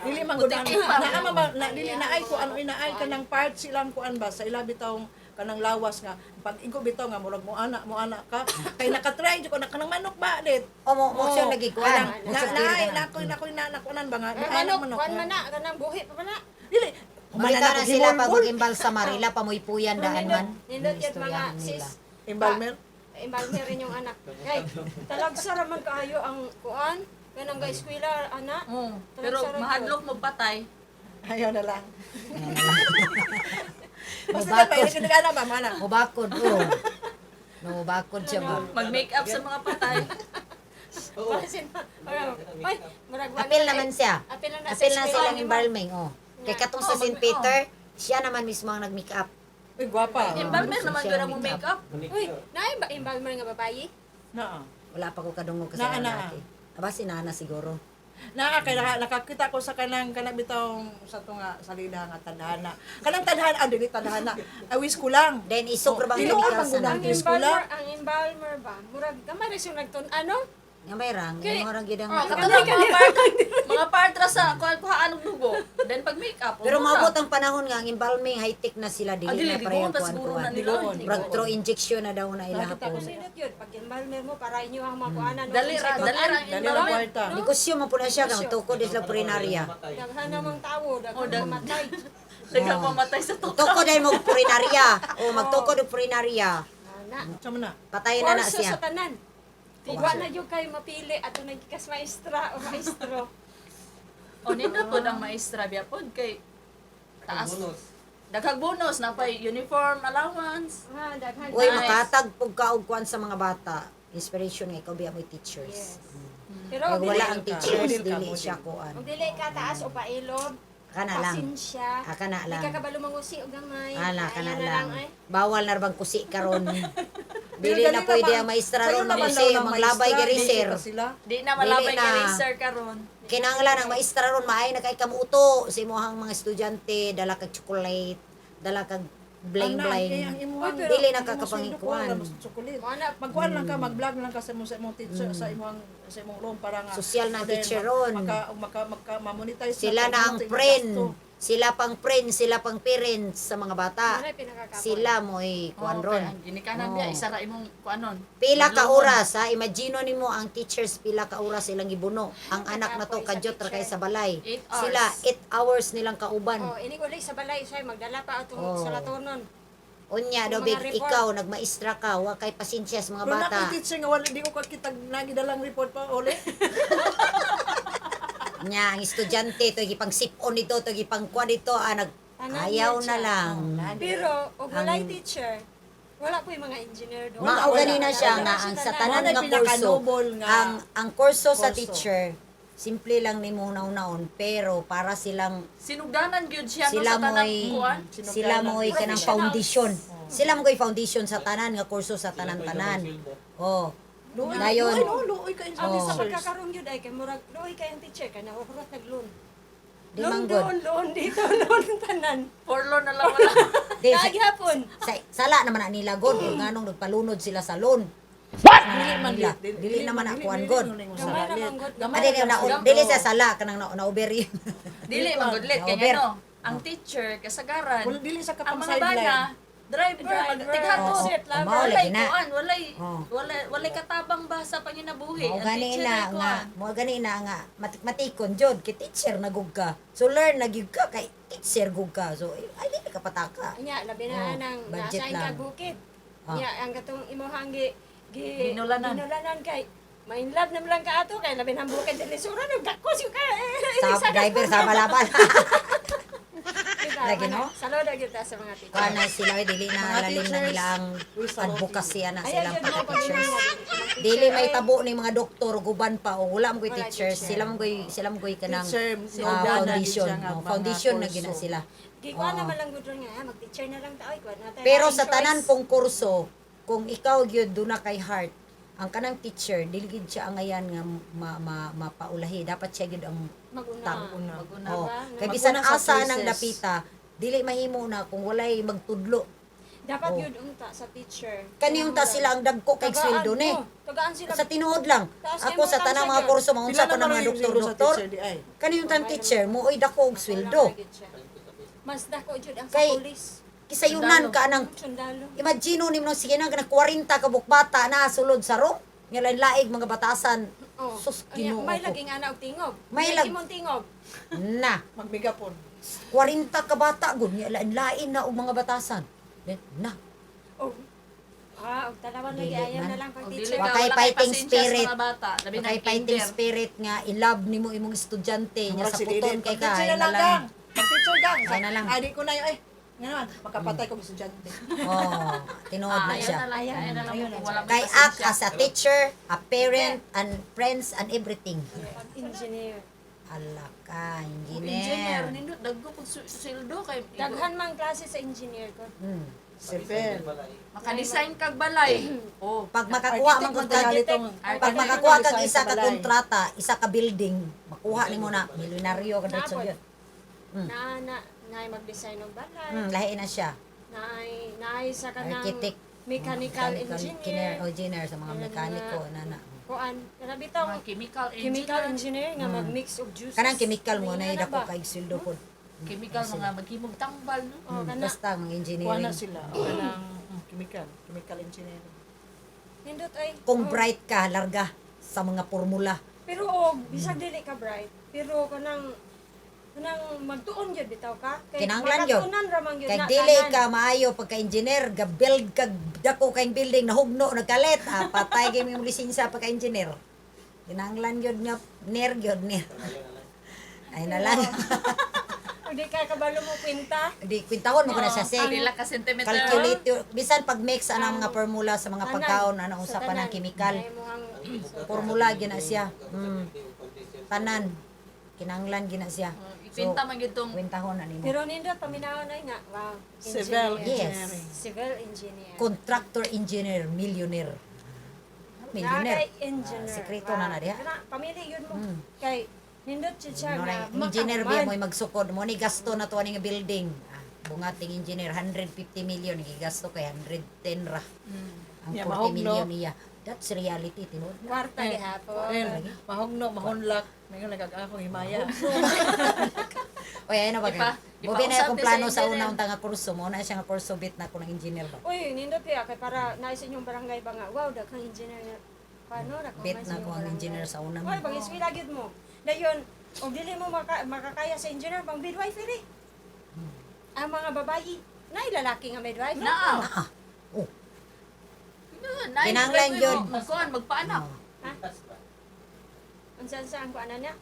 Dili man gud na naa man ba na dili na ay ko ano inaay kanang part silang kuan ba sa ila bitawng kanang lawas nga pag igo bitaw nga murag mo ana ka kay nakatry jud ko na kanang manok ba dit. O mo mo siya lagi kuan. Kanang Mo na siya na diri ay kanang. na ko na ko na nakunan ba nga Eh, naay manok, na kuan man na, kanang buhi pa man na. Dili humana Mamita na na ko sila pag himol-mol. imbalsamarila pamuypuyan daan man. Nindot yun mga Istoryahan nila. sis. Embalmer? Embalmer rin yung anak. Kay, talagsa raman kaayo ang kuan. Kanang ga eskwela, ana. Oh, pero mahadlok mo patay. Ayaw na lang. Basta Mubakod. na ba, ini ana ba mana? Mubakod oh. No, mubakod siya ba. Mag-make up sa mga patay. Basin na. Ay, murag wala Apil na naman eh. siya. Apil na na sa Apil na eskwela silang ni ma'am. embalming, oh. Kay katong sa Oh, St. Peter, siya naman mismo ang nag-make up. Uy, gwapa. Embalmer naman Siya gyud ang mo make make up. Uy, naay ba embalmer nga babayi? Naa. Wala pa ko kadungog kasi Naa, naa. lalaki. Aba, si Nana siguro. Naa kay nakakita ko sa kanang bitawng sa to nga salida nga tadhana. Kanang tadhana, ah, dili tadhana. Ay wish ko lang. Then isog ra bang Tinuod chemical man sa gud na. Ang ang wish ko lang. embalmer ba? Murag gamay ra siyang nagtun ano? Nga may rang, Kay- mo rang gyud ang Oh, katulad mga part ra sa kuha kuhaan og dugo. Then pag makeup, Pero oh, mura. maabot ang panahon nga ang embalming high-tech na sila Ah, dili dili na di pareho pa siguro na kuan-kuan. nila. Digoon. Murag through injection na daw na ilaha Nakita po. ko Kanindot yun. Pag embalmer mo, para inyo ang mga kuanan. Dali ra ang Dali ra embalmer. kwarta. Negosyo man po na siya kang tukod is la purinaria. Daghan namang tao, daghan Oh, mamatay. Daghang pamatay sa tuka. Tukod ay mo purinaria. O magtukod og purinaria. Ana. Sa man na. Patay na na Kurso siya. sa tanan. Wa na jud kayo mapili ato nagkikas maestra o maestro. O nindot pod ang maestra biya pod kay taas. Daghang bonus na pay uniform allowance. Ah, daghan. Uy, Nice. makatag pug ka og kuan sa mga bata. Inspiration nga ikaw biya mo teachers. Yes. Pero Kag og wala dili, ang teachers Model ka, dili model. siya kuan. og dili ka taas o pailob, Kana lang. pasensya. Ah, kana Di lang. ka kabalo mangusi og gamay. Ala kana Ayaw na lang. ay. Bawal na bang kusi karon. Pero Dili dali na pwede ba- ang maestra Sayo ron naman mangusi, daw ng maglabay maestra, gari dili sir. pa sila. Di na malabay Dili na. kay racer karon. Kinahanglan ang maestra ron maay na kay kamuto sa imong mga estudyante, dala kag chocolate, dala kag bling Ang bling. ang imuhang- Uy, pero dili na ang imong sweldo kakapangikuan. kuwan, mas chocolate. Mo na Magkuan lang ka, mag-vlog lang ka sa imong teacher, sa imong room para nga Social na ang then teacher ron. Maka ma-monetize Sila na ang kay imong friend. gasto. Sila pang friend, sila pang parents sa mga bata. Mo na pinakakapoy. Sila mo'y kuan Oh, ron. kay ang ginikanan biya Oo. isa ra imong kuanon. Pila ka Madlongon. oras ha, imagine nimo ang teachers pila ka oras ilang gibuno. Ang anak na to Kakapoy sa kadyot ra kay teacher. sa balay. 8 hours. Sila 8 hours nilang kauban. Oh, ini uli sa balay siya magdala pa atong Oh. sa latonon. Unya Yung daw mga big report. ikaw nagmaestra ka, wa kay pasensya sa mga Pero na bata. ako'y teacher nga wala di ko kakitag nagidalang report pa uli. Nya ang estudyante to gipang sip-on nito, to gipang kuan dito, ah, nag Tanan ayaw yun na siya. lang. Pero og walay teacher, wala po yung mga engineer doon. Mao Wala, gani na wala. siya Wala nga siya ang sa tanan. tanan Wala nga kurso, pinaka-noble nga ang kurso sa kurso. teacher simple lang nimo hunahunaon pero para silang Sinugdanan gyud siya no, sila sa tanang mo'y kuan. sila mo'y kanang foundation. Sila mo'y foundation sa tanan nga kurso sa tanan-tanan. Oh. Luoy, Dayon. luoy, no, luoy ka Ang Oh. sa teachers. pagkakarong yun ay kay murag luoy kay ang teacher kay nahuhurot nagloon. Di Loon man gud. doon, loon dito, loon tanan. Forlo na lang wala. Di, sa, Naghapon. sala naman na nila god kung nganong nagpalunod sila sa loan. Dili man Nila. Dili naman na kuan god. Gamay ra man god. Ah, dili na dili sa sala kanang na uberi. Dili man gud kay Over. ano, ang teacher kasagaran. Wala dili sa Ang kapang mga sideline. bana, driver, Driver. tighato. Oo. Sit, lover. Mao Walay lagi na. kuan, walay Oo. walay katabang ba sa panginabuhi. Mao Ang gani teacher na ay nga, kuan. mao gani na nga matikon jud kay teacher na gud ka. So learn na gyud ka kay teacher gud ka. So ay dili ka pataka. Nya labi na Oh, nang budget nasa lang. ka bukid. Ah. Nya ang katong imuhang gi gi Ginulanan. ginulanan kay ma-in love naman lang ka ato kay labi nang bukid dili sura nag dako siya ka. Sa driver sa balabal. Diba? Lagi, no? Saludo gyud ta sa mga teacher. Kuan na sila eh, dili na Mga lalim na teachers, nila ang we salute advocacy na Ayaw silang yun mo pagka-teachers. pag Dili may tabo ni mga doktor guban pa o wala mo koy Wala teachers, teacher. sila mo koy kanang Teacher, ah, sinugdanan foundation, siya nga no? mga Foundation na kurso. gina sila. Gikuan Oo. naman lang gud ron nga ah, mag-teacher na lang ta oy kuan na tayo Pero laing sa tanan choice. pong kurso, kung ikaw gyud duna kay heart, ang kanang teacher dili gyud siya angayan nga ma, ma, mapaulahi. Dapat siya gyud ang maguna. Tang- Maguna. oh. Diba? Kay bisan Maguna sa asa nang choices. dapita, dili mahimo na kung walay magtudlo. Dapat Oh. yun unta sa teacher. Kaniyong ta sila ang dagko kay Tagaan sweldo ni. mo. Tagaan sila. Sa tinuod lang. Taas Ako sa kay mo tanang tang mga sa kurso maunsa Pila ko ng naman mga ang doktor sweldo sa doktor. teacher di ay? Kaniyong tang teacher mo oy dako og sweldo. Wala na gyud siya. Mas dako jud ang sa Kay- pulis. Kisayunan ka nang Sundalo. imagine nimo sige na kana 40 ka bukbata na sulod sa room. Nga lain-laig mga batasan. Oh. Sus, Anya, Ginoo may ko. laging ana og tingog. May May imong tingog. Na. Magmigapon. 40 ka bata gud nga lain-lain na og mga batasan. Then, na. Oh. Ah, og talawan lagi Dili ayaw man. na lang pag Og dili teacher. ka Wakay wala kay fighting pasensya sa spirit. mga bata. Labi na Kay ang fighting kinder. spirit nga i-love nimo imong estudyante nya Murag sa si puton Didi. kay ka. Mag-teacher ay na lang na lang. gang. Mag-teacher gang. Ay na lang. Ay, di ko na yun. Eh, nga naman, makapatay ko estudyante. Oh, tinuod Ah, na ayaw siya. na lang, ayaw na lang kung wala may Kay act pasensya. as a teacher, a parent, and friends, and everything. Pag engineer. Ala ka, Engineer, engineer. nindot dagko pag sweldo kay Daghan mang klase sa engineer ko. Civil. maka-design kag balay. Oh, Pag makakuha man Architect kag man tingali tong- pag makakuha kag Design isa sa ka balay. kontrata, isa ka building, Makuha nimo na milyonaryo ka diretso Naapod. gyud. Na na naay mag-design ng balay. Lahi na siya. Naay naay sa kanang Architect, mechanical engineer, engineer. engineer sa mga Ano mekaniko na. na na. Kuan, kana bitaw Mga chemical engineer. chemical engineer nga mag-mix og juices. Kanang chemical mo na May dako ba? kay sweldo pod. Chemical mga maghimog tambal no. Oh, kana Basta mga Kuha engineering. na sila. O, kanang chemical. Chemical engineering. nindot ay. Kung oh. bright ka, larga sa mga formula. Pero og bisag dili ka bright, pero kanang kanang magtuon gyud bitaw ka. Kay Kinahanglan gyud. makatunan ra man gyud Kay na dili tanan. ka maayo pagka engineer, ga build ka dako kay building nahugno nagkalit, ah, patay kay imong lisensya pagka engineer. Kinahanglan gyud nga ner gyud ner. Ay na lang. Og di ka kabalo mo kwenta. Di kwintahon mo ko na siya sek. Pila ka sentimeter. Calculate yun. Bisan pag mix ana mga formula sa mga Tanan. pagkaon ana Sa usa pa ng tanan. chemical. Ay, muhang- Formula gyud na siya. Tanan kinahanglan gyud na siya. Ipinta man gyud tong Kwintahon na nimo. Pero nindot paminawon ay nga. Wow. Civil engineer. Yes. engineering. Civil engineer. Contractor engineer, millionaire. Millionaire. Nakay engineer. Ah, sikreto na na diha. Kana pamili yun mo. Kay nindot siya siya No, nga na, engineer biya makahuman. mo'y magsukod mo ni gasto na to ani nga building. Ah, bungating engineer 150 million gigasto kay 110 ra. Ang Yeah, 40 mahugno. million niya. That's reality tinuod na. Kwarta gihapon. Eh, mahugno, mahunlak. Ngayon nagag akong himaya. Oy, ayun na ba Ipa- kay? Mobi na ipausap akong ni sa plano sa engineer. una untang nga kurso mo na siya nga kurso bit na ko ng engineer ba. Uy, nindot biya kay para naay sa inyong barangay ba nga. Wow, daghang engineer nga. Paano ra Bet na ko ang engineer sa una. Uy, pag eskwela gyud mo. Dayon, og dili mo makakaya sa engineer pang midwifery. Ang mga babayi, naay lalaki nga midwife. naa. Ah, oh, Kinahanglan Kinahanglan gyud. Magkuan magpaanak. Unsa sa ang kuanan niya?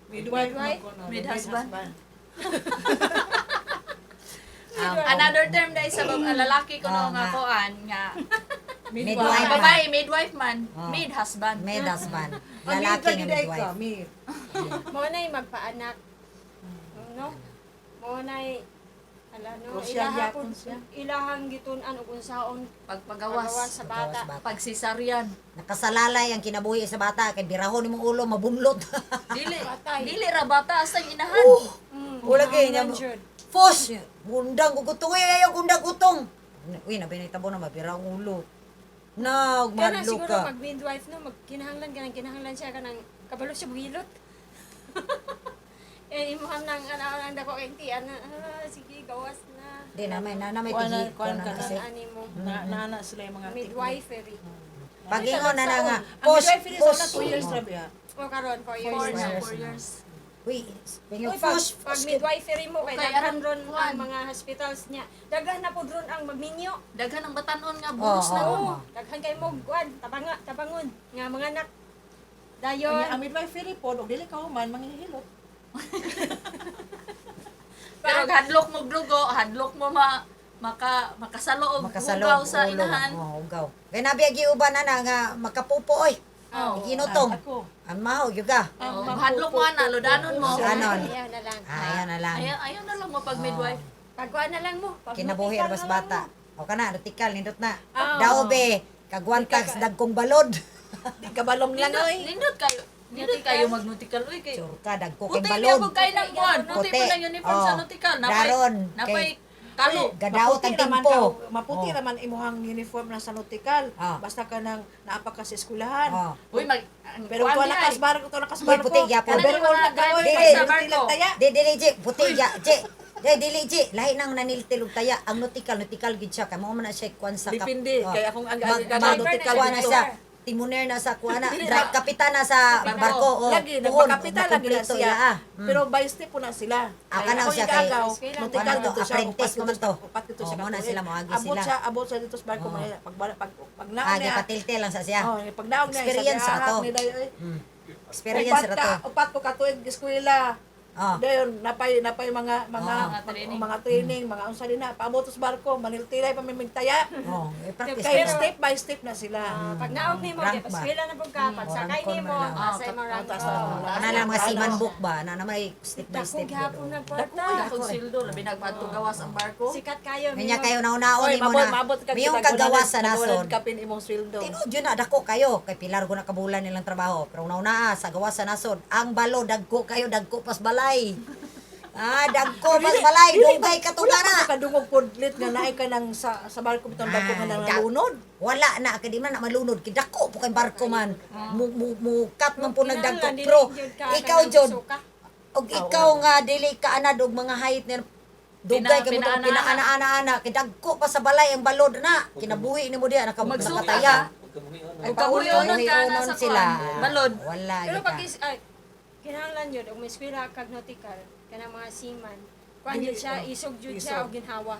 Midwife. Midwife? Mid-husband. Midwife. Another term dahil sa lalaki ko Oo no nga nga. kuan nga Midwife. ang babae midwife man, Oo. mid husband. Med husband. Lalaki Lalaki nga ka, midwife. mid. Mao na'y magpaanak. No? Mao na'y ala no, Crucial ilaha yapon pud siya. ilahang gitun-an og unsaon Pagpagawas, pagawas sa bata. Pagawas bata. pag cesarean. Nakasalalay ang kinabuhi sa bata kay birahon nimong ulo mabunlot. Dili Patay. dili ra bata asa ang inahan. Wala kay niya. kinahanglan jud. Fos, gundang gugutong ay ayaw gundang gutong. Uy, nabi na itabo na mabira ang ulo. Na, Kana madlo siguro ka. pag midwife no, magkinahanglan kanang kinahanglan siya kanang kabalo siya buhilot. Eh imuham nang ana ang dako kay tiyan na ah, sige gawas na. Di na may na may Kuan tigi na- kuan kuan na ka kasi. Ani mo Na, naana sila yung mga midwifery. Pagingon na na nga. Ang Pos, midwifery sa pos. una, 2 years ra biya. O karon 4 years Four na. na, Years 4 na. years. Uy, Uy, pag, pos, pag pos. midwifery mo kay Okay, daghan aron ron kuan. ang mga hospitals niya. Daghan na pud ron ang magminyo. Daghan ang batanon nga bulos Oo, na oo. ron. Oo, daghan kay mo kuan, tabanga, tabangon nga mga anak. Unya, Dayon, ang midwifery pod og dili ka human manghihilot. Pero hadlok mo dugo, hadlok mo ma maka makasalo og Makasalo hugaw sa ulo. inahan. Oh, hugaw. Kay nabi agi uban na na nga makapupo oy. Oo. Ginutong. Ako. Ang maho gyud ka. Oo, hadlok mo ana, ludanon mo. Sa anon. Ayaw na lang. Ah, ayaw na lang. Ayaw, ayaw na lang mo pag midwife. Pagkuan na lang mo. Pag Kinabuhi mutikal bas na lang bata. mo. O kana, rutikal nindot na. Ah, Daw be, kagwantag sa dagkong balod. Di ka balong lang Nindot, oy. nindot kayo. Nindot kayo magnutikal oy kay. Sure ka, dagko kay Puti niya balod. po kay nang kuan. Puti po Puti. ng uniform sa Oo. nutikal. Napay Daron, napay kay- kalo. Gadaot ang Maputi raman timpo. Maputi Oh. raman imuhang uniform na sa nautical. Ah. Basta ka nang naapa ka sa eskwelahan. Oh. Uy mag ang Pero kuan tuwa di na ay. kasbar ko, tuwa na kasbar Uy, puti gyapon. Pero Kanang na mga ka oy, driver sa sa barko. taya. Di dili ji, puti ya, ji. Di dili ji, lahi nang naniltil og taya ang nautical, nautical gid siya kay mao man na siya kuan sa Depende, oh. kay akong ang mag, nautical kuan na dito. siya. Timoner na sa kuan na, drive kapitan na sa Barko. barko. Oh, Lagi Puhon, nagpakapital lagi na makumpleto siya. ila, ah. Pero by step po na sila. Ah, Kay kana ako siya yung kay- gagaw, Kuan Nautical na to, dito siya. apprentice upat pa man to. Upat dito Oh, siya. mo na katuig. sila, moagi Abot sila. siya, abot siya dito sa barko Oh. Manila. Pag pag pag naon Ah, niya. gipatiltil lang sa siya. Oh, pag naon niya. Experience sabi, ra to. "Ah, ni dayo, eh." Experience Upat ra ka, to. upat ko katuig eskwela. Oh. Dayon napay napay mga mga Mga training. mga training, mga unsa din na paabot sa barko, maniltilay pa mimigtaya. Oh, eh, practice Kay na. step by step na sila. Ah, pag naog nimo, Rank di ba? paskwela na pud ka, pag sakay rank nimo, man lang. taas ay mo rank. Taas na Oh. lang. Ana na mga seaman book ba? Ana na may step by Dako step. gihapon Gud, oh. ng kwarta. Dakong sweldo, labi nagpadto gawas ang barko. Sikat kayo. Kanya kayo naunaon Oy, nimo mabot na. mabot kag Mayong kitag kagawas sa 100 nasod. kapin imong sweldo. Tinuod yun na, dako kayo. Kay pilar ko na kabulan nilang trabaho. Pero una sa gawas sa nasod, ang balo, dagko kayo, dagko pas balay. Ah, dagko pas balay, dugay ka Wala na. ka kadungog podlit nga naay ka nang sa barko bitong barko nga Ay, nang nalunod. Wala na, kay di man na malunod. Kay dako po kay barko man. Mu cut man po nagdagko. Pero ikaw jud, og ikaw nga dili ka anad og mga height nga dugay kay mo Pinaana-ana. pinaana-ana kay dagko pa sa balay ang balod na kinabuhi nimo diha naka Magsuka nakataya. Ug kahuyonon ka na sa sila. kuan. Balod. Wala Pero gyud pag ka. is, ay, kinahanglan yun, og may eskwela kag nautical, kanang mga seaman, kuan jud siya, isog jud siya Isog. og ginhawa.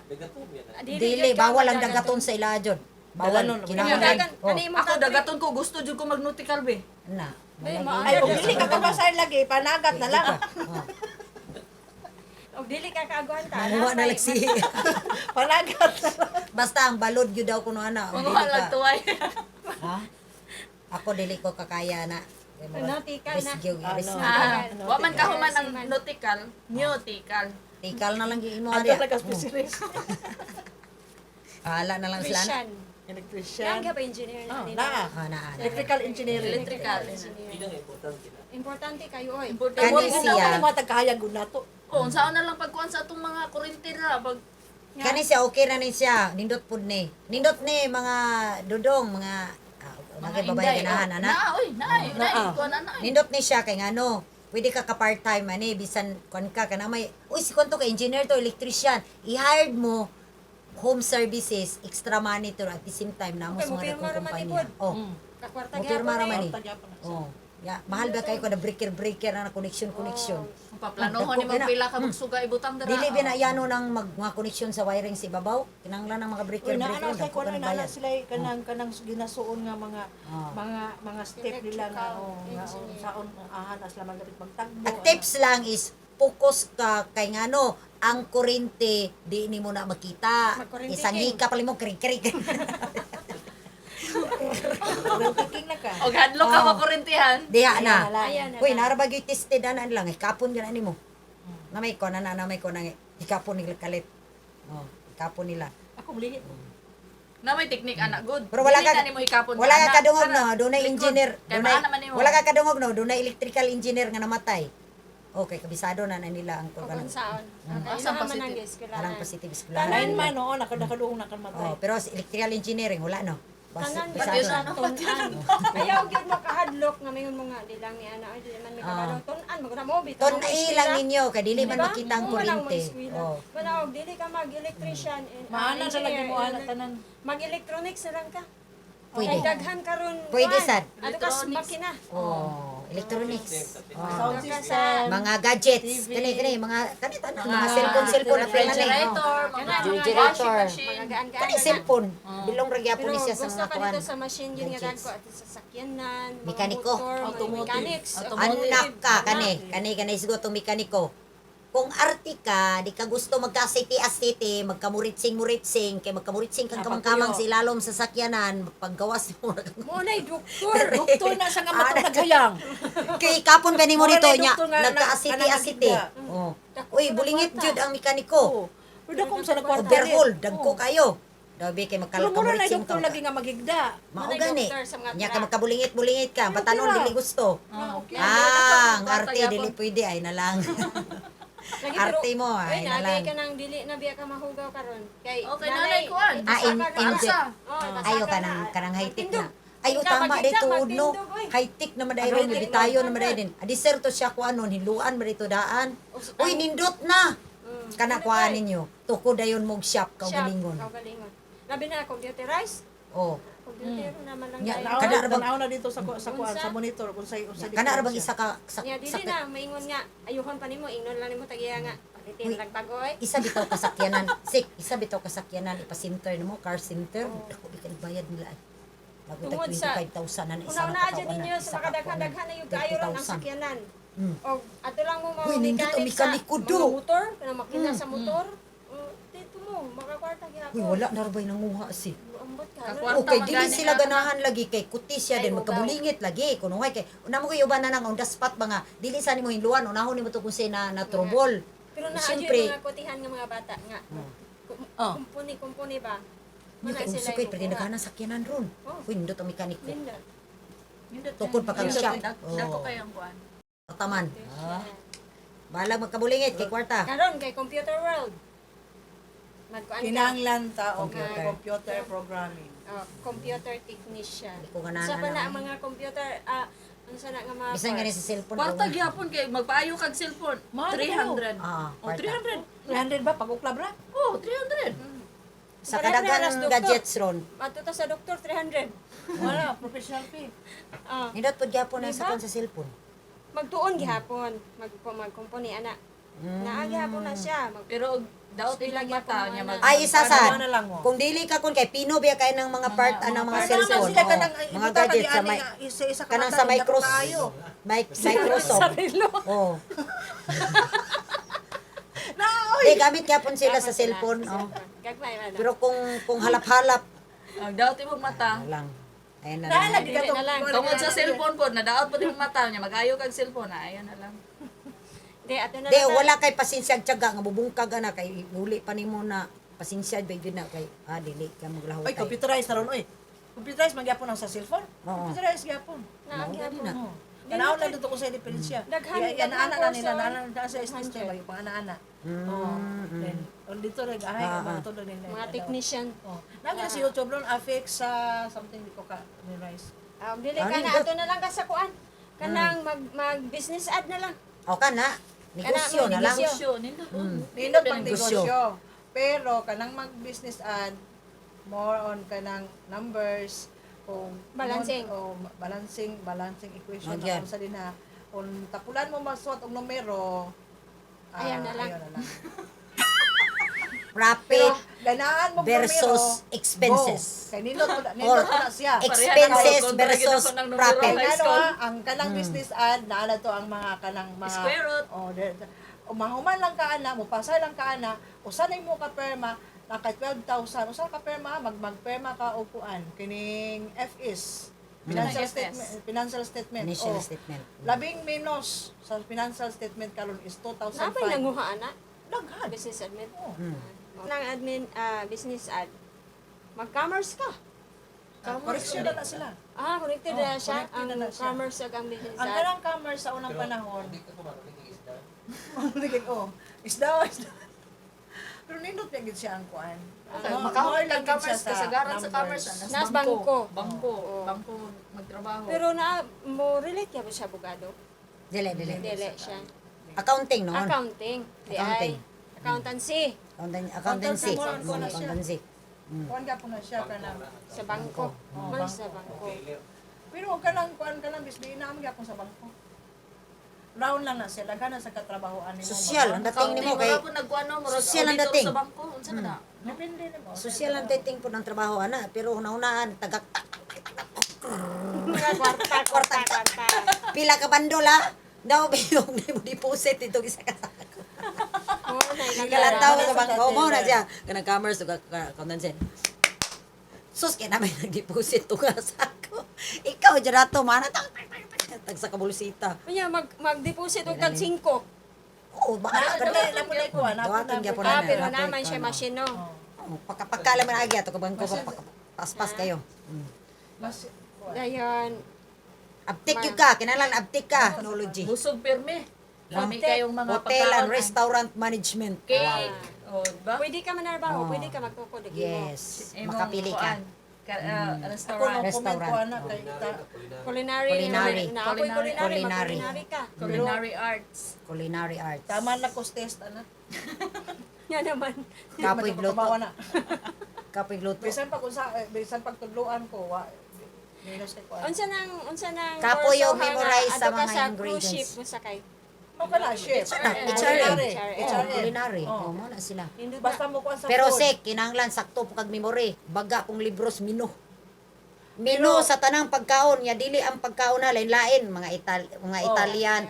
Ah, Dili jud ka bawal ang magdagaton. dagaton sa ila jud. Bawal Dalanon, kinahanglan. Dagan, Oh, kani imong Ako country. dagaton ko, gusto jud ko magnautical be. na. Ay, Wala ma- Ay, og dili ka kabasay lagi, panagat na lang. Oh. Og dili ka kaagwanta. Manguha na lang si Panagat na lang. Basta ang balod gyud daw kuno ana. Og dili Manguha lang ka- tuway. Ha? Ako dili ko kakaya na. Nautical na. Risk gyud, risk Ano? gyud. Ah, wa man kahuman ang nautical, nautical. Tikal na lang gyud imo Ato diha. na ka specialist. Bahala na lang sila. na. Electrician. Electrician. Nang ba engineer na Oh, nila? naa. Ah, na, na. Electrical engineering. Electrical. Engineer. Importante kayo oy. Importante. Kani Kani siya. siya. Mga tagkahayag gud nato. Oh, unsaon na lang pagkuan sa atong mga kuryente ra pag Kani siya okay na ni siya. Nindot pud ni. Nindot ni mga dudong, mga mga mga babae inday. ganahan Oh, ana. Na, oy, naay, naay, Naa. kuan na naay. Nindot ni siya kay ngano, pwede ka ka part-time ani bisan kon ka kana may uy si kon to kay engineer to electrician. I-hired mo home services, extra money to at the same time na mo Okay, sa mga mopirma dakong ra man ni kumpanya. pod. Oh. Kakwarta Mopirma ra gyapon man eh. ni. Oh. Ya, mahal ba kayo kada breaker breaker na connection connection. Paplanohon ni Dagko na. pila ka magsuga ibutang dira. Dili ba na yano ng mga connection sa wiring sa ibabaw? Kinahanglan ng mga breaker Uy, naa breaker na sa dagko kuan ka ng na bayad. sila kanang kanang ginasuon nga mga Ah. mga step nila nga Electrical oh, nga oh, engineer. saon ang ahan as lamang dapat magtagbo. Ang tips lang is focus ka kay ngano ang kurente di nimo na makita. Magkurente Isang king. hika pala mo krik krik. King na ka. Og hadlok ka Oh. makurintihan. Diha na. Ayan na Uy, lang. nara ba gyud tested ana lang hikapon gyud ani mo. Na may ko na na may ko na hikapon nila kalit. Oh, hikapon nila. Ako mulihi. Na may teknik ana good. Pero wala Dili ka na nimo hikapon wala ka ana. kadungog Para, no, dunay likod. engineer, Kay dunay maana man nimo. wala ka kadungog no, dunay electrical engineer nga namatay. Okay, kabisado na na nila ang Og kuan. unsaon. Okay, Asa ilaha man ang positive? eskwelahan. Alang positive eskwelahan. Nine man oo nakadungog na kan matay. Oh, pero sa electrical engineering wala no. Bas, Tanan bisado Pati na. sa ano, pati Tun-an. Ayaw gyud mo kahadlok nga mayon mo nga di lang ni ana ay di man may kabalo tun-an mo na mo bitaw. Tunay lang ninyo kay dili man makita ang kuryente. Oh. Wala og dili ka mag-electrician and Maana na lagi mo ana tanan. Mag-electronics na lang ka. Pwede. Kay daghan karon. Pwede, kuan. sad. Ato kas Electronics. makina. Oh, electronics. Oh. Sound Ato ka system. sa Mga gadgets, kani kani mga kani tanan mga cellphone cellphone na pila ni. Oh. Refrigerator, mga Kana, mga Refrigerator. washing machine. mga gaan-gaan. Kani na. cellphone. Bilong ra gyapon Pero ni siya sa gusto mga ka kuan. dito sa machine yun nga Gadgets. dagko at sa sakyanan, mga Mekaniko. motor, mga Automotive. mechanics, Automotive. Anak ka kani, kani kani siguro tong mekaniko. Kung arte ka, di ka gusto magka city as city, magkamuritsing-muritsing, kay magkamuritsing kang Ah, kamang-kamang pagpuyo. sa ilalom sa sakyanan, paggawas mo. Mo na doktor. Doktor na sa nga matong naghayang. Kay kapon ba nimo Mura nito na nya, doktor nga nagka city kanang as city. nagigda. Oh. Dako Uy, na bulingit kwarta. jud ang mekaniko. Oo. Pero dako sa nagkwarta. Overhaul, dagko kayo. Dabi kay Pero mura na magkalkamuritsing doktor ka. lagi nga maghigda. Mao Muna gani. doktor sa mga Nya ka truck. magkabulingit-bulingit ka, batanon tira. dili gusto. Ah, okay. Ah, ang Kwarta arte gyapon. dili pwede ay na lang. Lagi, pero, Arte mo, ay, uy, na naagay lang. ka nang dili na biya ka mahugaw karon. Kay Okay, nanay kuan. Ah, Alsa. Oh, Ayo kanang kanang high-tech na. Ayo Ikaw, tama magigda, dito no. magtindog, oy. High-tech na maday ron, High-tech bitayo na. na maday din. Adi sir to siya kuan nun, hiluan man dito daan. Uy, nindot na. Kana Ano kuan ba, eh? ninyo. Tuko dayon mog shop kaugalingon. Kaugalingon. Labi na computerized. Oh. Computer naman lang Nya, tayo. Tanaw Kana na ra bang- tanaw na dito sa kuan Unsa? sa monitor kung say unsa Kana ra bang isa ka sa, Nya sa dili na maingon nga ayuhon pa nimo ingnon lang nimo tagiya nga palitin Uy. lang bagoy. Isa bitaw kasakyanan. Sik, isa bitaw kasakyanan ipa-center nimo, car center. Dako bi ka bayad nila. Ay. Bago tag Tungod sa 25,000 na na isa Una-una ka dyan kawan na, ninyo isa sa ka makadaghan-daghan na yung kayo ron ang 30,000. sakyanan. O ato lang mo mga Uy, nindot ang mechanic sa mekaniko, mga do. motor, kanang makina sa motor. Dito mo makakwarta gyapon. Uy, wala na ra ba'y nanguha si. Ambot ka. Ano? Kakwarta Okay, man dili gani sila ka. ganahan lagi kay kuti siya Ay, din ugaw. magkabulingit lagi kuno kay una mo kay uban na nang on the spot ba nga dili sa nimo hinluan unahon nimo to kung say na na trouble. Pero naa Siyempre. yung mga kutihan nga mga bata nga. Oh. Kumpuni kumpuni ba? Hindi Wala kay sila uso kay yung pero kuha. naghanang sakyanan ron. Oh. Uy, nindot ang mekaniko. Nindot. Nindot Tukod pa kang Nindot. shop. Dako Oh. kayong kuan. Taman. Balag magkabulingit kay kwarta. Karon kay Computer World. Magkuan ka. Kinahanglan ta og Computer. computer programming. Oh, computer technician. Hindi ko ganahan Sa pa na, na ang mga computer unsa na nga mga Bisan gani course? sa cellphone. Kwarta ko. gyapon kay magpaayo kag cellphone. Mahal 300. Ah, Oh, kwarta. 300. 300 ba pag uklab ra? Oh, 300. Sa Pareho na kadaghan aras, doktor. gadgets ron. Adto ta sa doktor 300. Wala, professional fee. Ah, Nindot pud gyapon na sa Diba? kon sa cellphone. Magtuon gihapon, magkumpuni ana. Naa gihapon na siya. Pero og daot Eskwela imong mata gyapon niya man mag na. Ay, isa sad. Ano na lang mo? Kung dili ka kun kay pino biya kay ng mga part anang mga mga cellphone. sila Oh, kanang mga gadgets sa may isa isa ka kanang mata, sa hindi ako kaayo. Microsoft. Sarilo. Oh. Na, oy. Di gamit gyapon sila sa cellphone, oh. Gagmay man. Pero kung halap-halap Ang daot imong mata. lang. Ayan na Na lang. lagi ka Dili na lang. Tungod sa cellphone po, nadaot po imong mata niya mag-ayo kag cellphone, ah, ayo na lang. Di ato na Di lang ta. wala kay pasensya ag tiyaga nga bubungkag ana kay uli pa nimo na pasensya ba gyud na kay dili ka maglahutay. Oy, computerized na ron oy. Computerized man gyapon ang sa cellphone. Oo. Computerized gyapon. Naa gihapon. na. Oh. Tanaw lang dito ko sa diferensya. Daghan- Yan ana daghan na nila, course, na ana na sa system ba yung ana-ana. Oh. Then on dito nag ahay mga to nila. Mga technician. Oh. Nagina sa YouTube ron affix sa something di ko ka memorize. Dili ka Ah, na nindot. ato na lang ka sa kuan. Kanang mag business ad na lang. O ka na, negosyo Kana, na lang. negosyo. Negosyo, nindot. Nindot pang Negosyo. negosyo. Pero kanang mag-business ad more on kanang numbers kung Balancing. O balancing balancing equation Nagyan. na kung sa din ha kung tapulan mo masuot og numero, Ayaw na lang. ayaw na lang. Profit Ganaan mo versus expenses. Go. Kay nindot po na, Or nindot po na siya. expenses Pareha na versus ako, ng numero. profit. Kay High ano school. ang kanang business ad naala to ang mga kanang mga Square root. Oh, mahuman lang ka ana, mupasa lang ka ana, usa na mo ka perma naka 12,000, usa ka perma magperma ka og kuan kining FS. Financial FS. statement, financial statement. Financial Oh. statement. Labing menos sa financial statement karon is 2,005. Napay nanguha ana. Daghan. Business admin. Oh. Nang admin business ad. Mag-commerce ka. Correction na na sila. Ah, connected Oh, na siya. connected Ang na na siya. commerce ug ang business Ang ad. kanang commerce sa unang panahon, Hindi ko ba isda. Ligid, oh. Isda, isda. Pero nindot niya gid siya ang kuan. Makahon lang kag commerce kasagaran sa commerce ah, Nas bangko. Bangko, Oo. bangko magtrabaho. Pero na mo relate kaya ba siya abogado? Dili, dili. Dili siya. Accounting noon. Accounting. Di ay. Accounting. Accountancy Accountancy. Accountancy, Mm, Accountancy. Kuan ka po na siya kanang. sa bangko. Oh, Man bangko. sa bangko. Pero og kanang kuan kanang bisbi na am gyapon sa bangko. Round lang na siya, daghan na sa katrabahoan nimo. Social ang dating nimo kay Wala po nagkuano, murag Social ang auditor dating. sa bangko, unsa man na? Depende nimo. Social ang dating po ng trabaho ana, pero una-unaan tagak Mga kwarta, kwarta, kwarta. pila ka bandol ha. Daw biyong mo deposit ito isa ka sako. Oh, na Kalataw sa bangko mo na siya kanang commerce ug accountancy. Sus kay namin nag-deposit to ka sako. Ikaw jud ato mana tag tag sa kabulsita. Unya mag-deposit og tag 5. Oo, bahala ka Na na. na po na kuan, na po Duwaton na. gyapon Ah, na. pero naman siya machine no. Oh, Pagkapagkala man agi ato ka bangko pa paspas kayo. Mas kuan. Dayon, Abtik yun ka, kinahanglan abtik ka. Technology. Busog pirmi. Lami kayong mga Hotel and pagkaon. restaurant management. Cake. Oh, di ba? pwede ka manarbaho, Oh. pwede ka magtukod og imo. Yes, Imong makapili ka. kuan, Ako no restaurant. comment Restaurant. ko ana kay ita. Culinary, Culinary. Na ako'y culinary, Culinary. mag-culinary ka. Culinary arts. Culinary arts. Tama na ko test ana. Nga naman. Kapoy Di man gluto. ako kabawa na. Kapoy gluto. Bisan pag usa eh, bisan pag tudloan ko wa minus kay kuan. Unsa nang Kapoy kurso og ha nga memorize sa adto ka mga sa cruise ingredients. ship mo sakay. Mo kana chef. Ah, HRM. HRM. Oh, culinary. Oh. Oh, mo na sila. Nindot Basta na. mo kuan sa Pero food. sek, kinahanglan sakto po kag memory. Baga pong libros mino. Mino sa tanang pagkaon, ya dili ang pagkaon na lain-lain, mga Oh. Italian,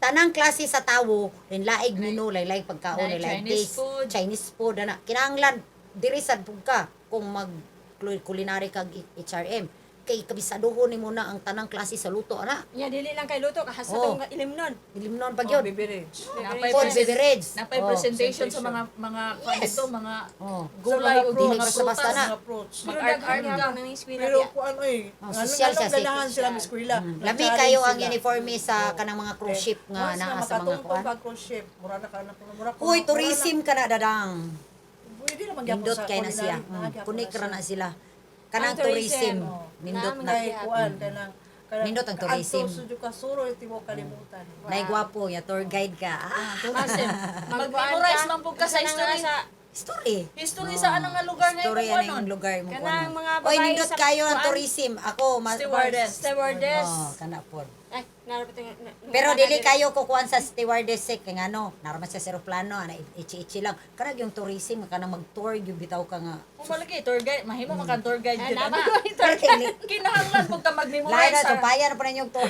Tanang klase sa tawo, lain laig menu, lain pagkaon, Naay lain Chinese taste, food. Chinese food ana. Kinahanglan diri sad pud ka kung mag culinary kag HRM kay kabisadohon nimo na ang tanang klase sa luto ana. Ya dili lang kay luto kahas sa Oh. tong ilimnon. Ilimnon pag Oh, yun. beverage. Napay Food, beverage. Napay Oh. presentation sa mga kuan Yes. dito, mga Oh. gulay Sa o mga Dili mga basta-basta prutas. na. Mga fruits. Pero Mag-art-art daghan ka. ka ng eskwela Pero biya. kuan oy, Oh, ngano social ngano siya, ganahan sila sa eskwela. Mm. Lami kayo ang uniforme sa kanang mga cruise ship nga naa sa mga kuan. Makatungtong ka cruise ship, mura na ka na mura Uy, tourism ka na dadang. Pwede naman gyapon Nindot sa kay na siya. culinary, naa gyapon Kunik ra siya. na sila. Kanang Ang tourism. tourism. Oh. Nindot na. Kay kuan kanang kanang Nindot ang tourism. Adto sa Kasuro ti mo kalimutan. Nay gwapo ya tour guide ka. Ah, Tourism. Magkuan Mag-memorize man pud ka sa Kanang history. nasa story. History sa anong nga lugar nga Story imong anang kuanon. lugar mo Kanang mga Oy, babae nindot sa kayo ang kuan. tourism. Ako ma Stewardess. Stewardess. Oh, kana pod. Ay, narapit Pero dili kayo kukuan sa stewardess eh, kay ngano, naraman siya sa eroplano, ana ichi-ichi lang. Kanang yung tourism kanang mag-tour gyud bitaw ka nga. Kung malagi tour guide, mahimo man kang tour guide Ay, gyud nama ana. ko Pero kay Kinahanglan pud ka lahi mag-memorize na sa tupayan pa na yung tour.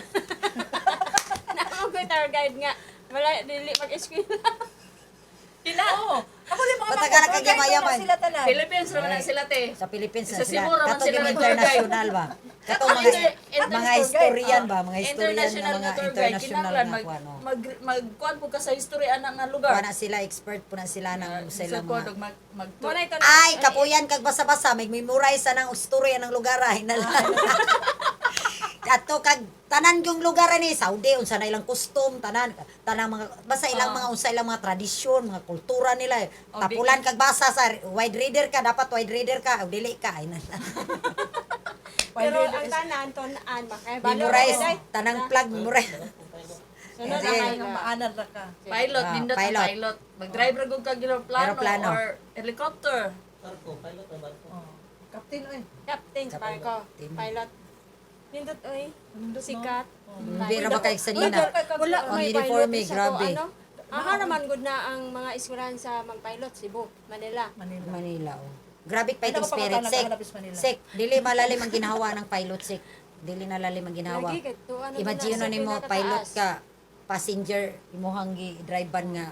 Namo ko tour guide nga. Wala dili mag-eskwela. Kina Ako din mga Basta ka na tour guide kagyaman-yaman. na sila tanan. Philippines naman na sila te. Sa Philippines na Sa sila. Cebu raman Katong sila yung nag-tour guide. international ba? Katong mga mga historian ba? Mga historian nga International mga nga tour guide international kinahanglan nga mag kuan. Oh. mag mag kuan pud ka sa history ana nga lugar. Kuan na sila expert po na sila ng Sa sila kuan mga og mag mag Mo na ito. Ay, kapuyan kag basa-basa, may memorize sa nang istorya ng lugar ay na lang. Ato kag tanan yung lugar ani Saudi unsa na ilang custom tanan tanang mga basta ilang mga unsa ilang mga tradisyon, mga kultura nila. Oh, Tapulan kag basa sa wide reader ka, dapat wide reader ka, o dili ka ay na lang. Pero ang tanan ton-an makay Memorize tanang plug memorize. Sunod Sige. ang Ang maanan ra ka. Pilot, Ah, nindot ang pilot. pilot. Mag-drive ra gud kag eroplano Eroplano. or helicopter. Barko, pilot na barko. Oh. Captain oy. Captain sa barko. Captain. Pilot. Nindot oy. Sikat. Hindi ra ba kay sanina? Wala Ang may uniforme, pilot sa grabe. to, ano? Aha naman good na ang mga eskwelahan sa mag-pilot Cebu, Manila. Manila. Manila oh. Grabe fighting Ano ko spirit pangutana sek. ka hanapis Manila? Sek, dili malalim ang ginawa ng pilot sek. Dili na lalim ang ginawa. Lagi kay tuwa na Imagine na na nimo sa pilot pinakataas. ka, passenger imuhang gi-drivean nga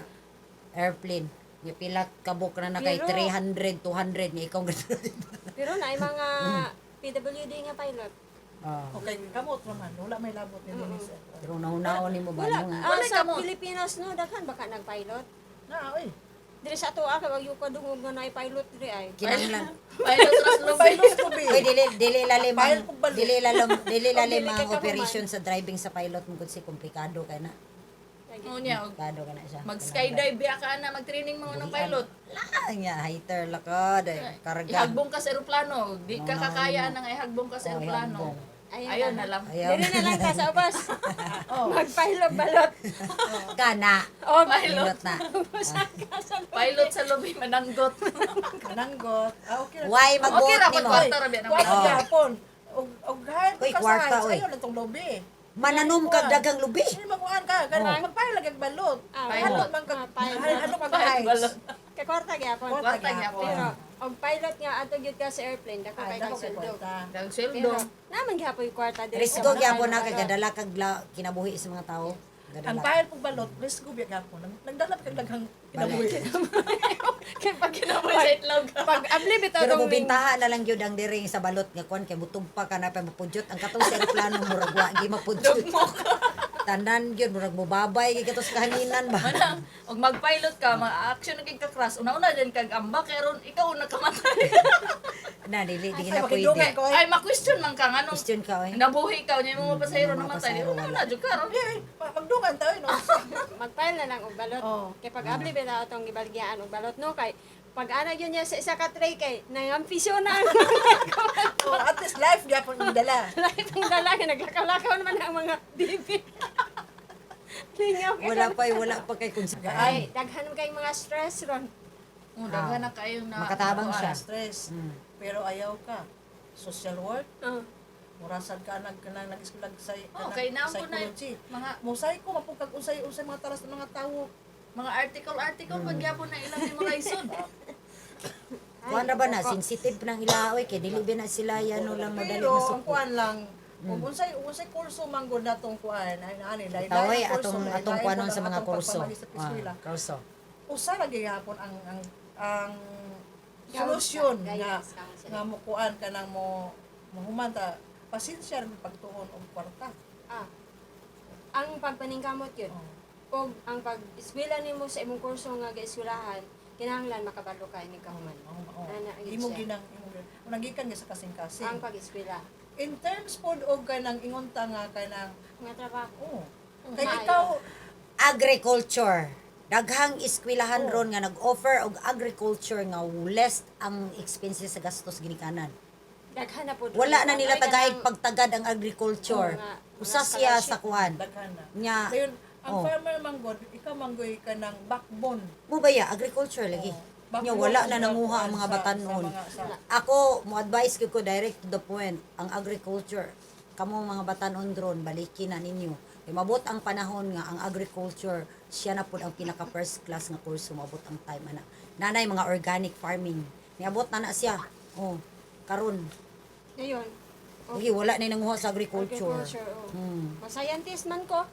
airplane. Nga pila kabuk na na kay Pero- 300, 200 nga ikaw ga-drive. Pero na ay mga PWD nga pilot. Oh. Okay, kamot naman. Wala may labot ni Denise. Pero nahunaon nimo ba Wala. no nga. Ah, Wala sa kamot. Pilipinas no daghan baka nag-pilot. Na oy. Diri sa ato ah kay wag ka dungog nga naay pilot diri ay. Kinahanglan. Pilot ras lubi. Pilot ko be. Uy, dili dili lalim ang Pilot kong balo. dili lalim Dili ang kay kahuman. operation sa driving sa pilot mo gud si komplikado kay na. Lagi. Mo niya og Komplikado ka na siya. mag skydive biya ka ana, mag-training mo ng pilot. Lah, nya hater lakad ay karga. Ihagbong ka sa eroplano, di ka No, no, kakaya no. nang ihagbong ka sa Oh, eroplano. ihagbong. Ayun Ayun na lang. Ayaw. Diri na lang ta sa ubos. Mag-pilot balot. Kana. Oh, Pilot. Nindot na. Pilot sa lubi mananggot. Mananggot. Ah, okay ra. Why Okay magbuot ra pag nimo? kwarta ra biya nang Kuan Oh. gyapon. Og og hire Uy, ka sa kwarta, heights. oy. Ayaw na tong lobe. Mananom kag daghang lubi. Hindi makuan ka. Ganun, magpahil lagi ang balot. Ah, Pilot. Ano man ka, Ah, pilot. ano ka Pilot heights. balot. Kay kwarta gyapon. Kwarta Kwarta gyapon. Pero og pilot nga adto gyud ka sa airplane dako Ay, kay dako kag kay sweldo. kwarta. Dag sweldo. Pero naman gyapon yung kwarta diri. Risgo sa mga gyapon na pilot. kay gadala kag kinabuhi sa mga tao. Gadala. Ang pahil pong balot, risgo biya gapon. Nagdala pa kag daghang kinabuhi. Kay pag Kinabuhi sa itlog. pag abli bitaw Pero tong mubintaha na lang gyud ang diring sa balot nga kuan kay mutug pa ka na pa mapudyot ang katong sa eroplano murag wa gi mapudyot. Tanan gyud murag mubabay gyud kato sa kahanginan ba. Manang, og mag-pilot ka, ma-action na kay ka crash. Una-una din kag ambak kay ron ikaw una kamatay. Na dili di Ay, na makidungay pwede. ko ay. Ay ma-question man ka nganong Question ka oy. nabuhi ka unya mo pasahero Mga namatay. pasahero, Una wala. una jud ka ron. Eh, magdungan tayo, no? Mag-file na lang og balot. Oo. Kay pag abli bitaw tong gibalgyaan og balot no kay pag ana gyud niya sa isa ka tray kay nangampisyo na ang Oh, at least life gyapon ang dala. life ang dala kay naglakaw-lakaw naman ang mga bibi. Lingaw kay Wala pa wala pa kay kung Ay, daghan man kayong mga stress ron. Oh, daghan na kayo na. Makatabang siya. Stress. Pero ayaw ka. Social work, Oh. murasad ka nag kanang nag-eskwela sa Oh, kay naam ko na psychology. mga Mosaic ko mapugkag unsay-unsay mga taras ng mga tawo. mga article article pag gyapon na ilang yung mga isod. Kuan ra ba na sensitive nang ila oy kay dili ba na sila yano lang madali Pero ang masuko. kuan lang Ug unsay kurso man gud natong kuan ay ani lain Taway lain kurso, atong lain- atong lain kuanon pud sa ang mga atong kurso. pagpamali sa eskwela. Ah, kurso. Usa ra gihapon ang solusyon nga Guidance counseling. nga mo kuan kanang mo mohuman ta, pasensya ra pagtuon og kwarta. Ah. Ang pagpaningkamot yun. Oh. Og ang pag-eskwela nimo sa imong kurso nga gaeskwelahan, kinahanglan makabalo ka inig kahuman. Oh, oh. Ana, gyud Imo siya. ginang imo unang gikan gyud sa kasing-kasing. Ang pag-eskwela. In terms pod og kanang ingon ta nga kanang Nga trabaho. oh. Kay Maayo. ikaw Agriculture. Daghang eskwelahan Oh. ron nga nag-offer og agriculture nga less ang expenses sa gastos ginikanan. Daghan na po. Wala na nila Ay, tagaig kanang- pagtagad ang agriculture. Oo nga. Usa Mga siya scholarship. sa kuan. Daghan na. Nya Dayon ang oh. farmer manggod, ikaw manggoy kanang backbone. Mo ba ya agriculture lagi. Oh, Nya backbone wala na sa nanguha ang kuan mga sa batanon. Ako mo advise ko direct to the point ang agriculture. Kamo mga batanon dron, balikin na ninyo. Kay mabot ang panahon nga ang agriculture siya na pud ang pinaka first class nga kurso, mabot ang time ana. Nanay mga organic farming. Niabot na na siya. Oh, karon. Ngayon. Oh, Uy, wala na nanguha sa agriculture. Agriculture, oh. O, scientist man ko.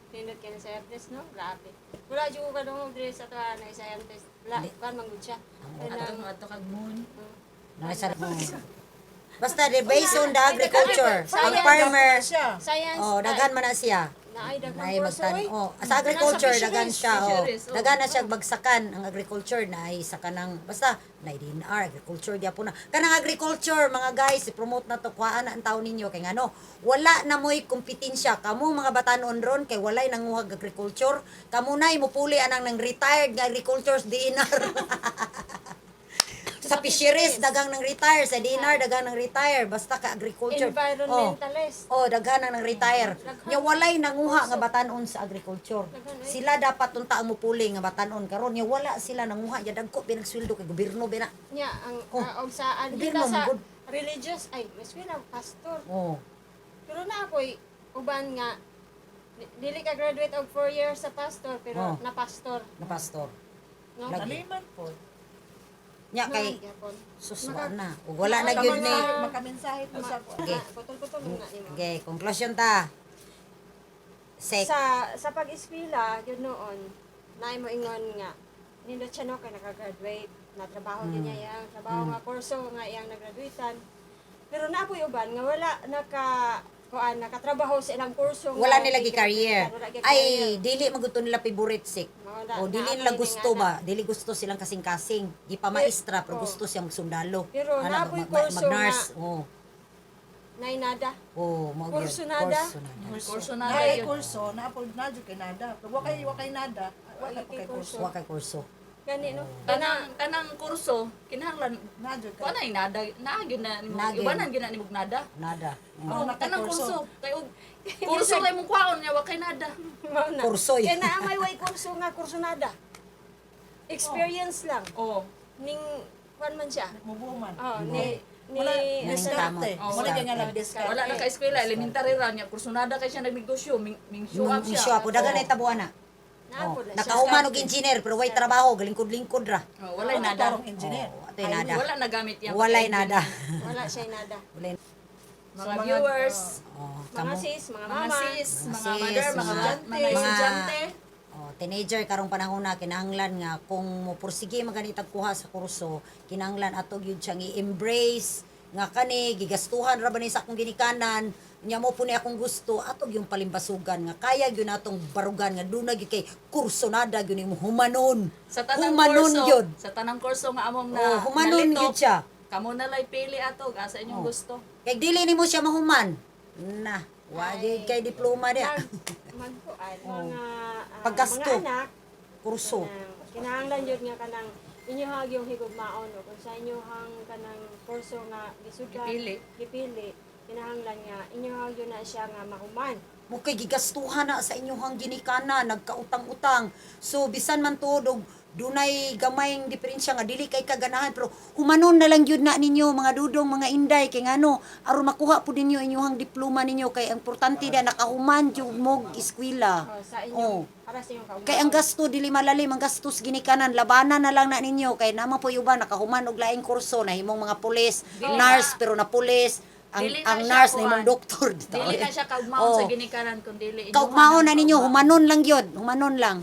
Nindot ka na scientist, no? Grabe. Wala jud ko kadungog diri sa tuwa na scientist. Wala, kuan man gud siya. Atong ato kag moon. Nanay sa oh. Basta de based on the agriculture, ang farmer, Siya. Science. oh, daghan man na siya. Naay daghan Naay kurso, magtan oy. oh, sa agriculture Nasa daghan fisheries. siya oh. Fisheries, oh. Daghan na siya bagsakan ang agriculture na ay sa kanang basta na DNR agriculture gyapon na. Kanang agriculture mga guys, i-promote na to, kuhaan na ang taon ninyo kay ngano wala na mo'y kompetensya kamo mga batanon ron kay walay nanguhag agriculture. Kamo nay mupuli anang nang retired nga agriculture sa DNR. Sa fisheries dagang nang retire, sa DNR dagang nang retire, basta ka agriculture. Oh. Environmentalist. Oh, daghan ang nang-retire. Daghan. Nya walay nanguha nga batanon sa agriculture. Daghan, eh. Sila dapat unta ang mupuli nga batanon karon. Nya wala sila nanguha, nya dagko pinagsweldo kay gobyerno bina. Nya ang Oh. og sa Gobyerno, sa man gud. religious ay mas wala pastor. Oh. Pero na ako'y uban nga dili ka graduate og 4 years sa pastor pero Oh. na pastor, Na pastor. no? Lagi. Naliman po. Nya kay Gyapon. suswa na. Ug wala na gyud ni. Makamensahe po sa kuan. Okay. Putol-putol na nimo. Okay, conclusion ta. Sek. Sa pag-eskwela gyud noon, naay mo ingon nga nindot siya no kay nakagraduate, natrabaho gyud niya iyang trabaho nga kurso nga iyang nagraduatean. Pero naa po'y uban nga wala naka kuan nakatrabaho sa ilang kurso nga Wala nila gi career. Wala gi Ay career. dili magud nila favorite sik. Wala, O dili naa nila po'y gusto nga ba? Dili gusto silang kasing-kasing. Gipamaestra pero Oh. gusto siyang magsundalo. Pero Ana, naa po'y kurso mag-nurse. Oh. Nay nada. Oh, mao gyud. Kurso nada. Kurso nada. Kurso na Naay yun. kurso, na po na jud kay nada. Pero wa kay nada, wala pa kay kurso. Wa kay kurso. Gani no. Kanang kanang kurso kinahanglan Na jud kuan kay. na nada naa gyud na nimo Naa gyud. ibanan gyud na nimog nada. Nada. Oh, Oh, naka kanang kurso. kurso kay og kurso kay mong kwaon nya wa kay nada. Mao na. Kurso yun. Kaya naa may way kurso nga kurso nada. Experience lang Oh. ning kuan man siya. Mubuman. Oh, ni ni Wala Nang diskarte. tama. Wala kay nga nagdiskarte. Wala na ka eskwela, elementary ra nya kurso nada kay siya nagnegosyo, ming show up Ming siya. show up. Dagan na tabuan na. Naa Oh, po na siya. nakahuman og engineer pero way trabaho, galingkod-lingkod ra. Oh, walay nada. Tarong engineer. Oh, atoy nada. Wala nagamit yang Walay nada. Wala siya nada. Walay. Mga Sa mga- viewers, Oh, Mga kamo. sis, mga mga mama. sis, Mga mga sis, mother, mga mga estudyante. Oh, teenager karong panahon na kinahanglan nga kung mo pursige maganitag kuha sa kurso, kinahanglan ato gyud siyang i-embrace nga kani gigastuhan ra ba ni sa akong ginikanan nya mo po ni akong gusto, ato gyud palimbasugan nga kaya gyud natong barugan nga duna gyud kay kurso nada gyud nimo humanon. Sa tanang Humanon kurso, gyud. sa tanang kurso nga among na Oh, humanon nalito, gyud siya. Kamo na lay pili ato asa inyong Oh. gusto. Kay dili nimo siya mahuman. Na, wa gyud kay diploma diya. Magkuan mga Paggasto. mga anak Kurso. kanang kinahanglan jud nga kanang inyohag yung higugmaon o kung sa inyohang kanang kurso nga gisudan Gipili. gipili kinahanglan nga inyohag yun na siya nga mahuman. Mo kay gigastuhan na sa inyong ginikana, nagkautang-utang. So bisan man tuod og dunay gamayng diferensya nga dili kay kaganahan pero humanon na lang gyud na ninyo mga dudong mga inday kay ngano aron makuha pud ninyo inyong diploma ninyo kay ang importante da nakahuman jud mo eskwela. O, sa inyong Oh. para sa inyong kaugmaon. Kay ang gasto dili malalim ang gastos ginikanan, labanan na lang na ninyo kay naman po uban nakahuman og laing kurso nahimong mga pulis, Dili nurse pero na pulis. Ang Dili na ang siya nurse na kuan. imong doktor. Dili na siya kaugmaon Oo. sa ginikanan kun dili inyo Kaugmaon na ang ninyo, kaugmaon. humanon lang gyud, humanon lang.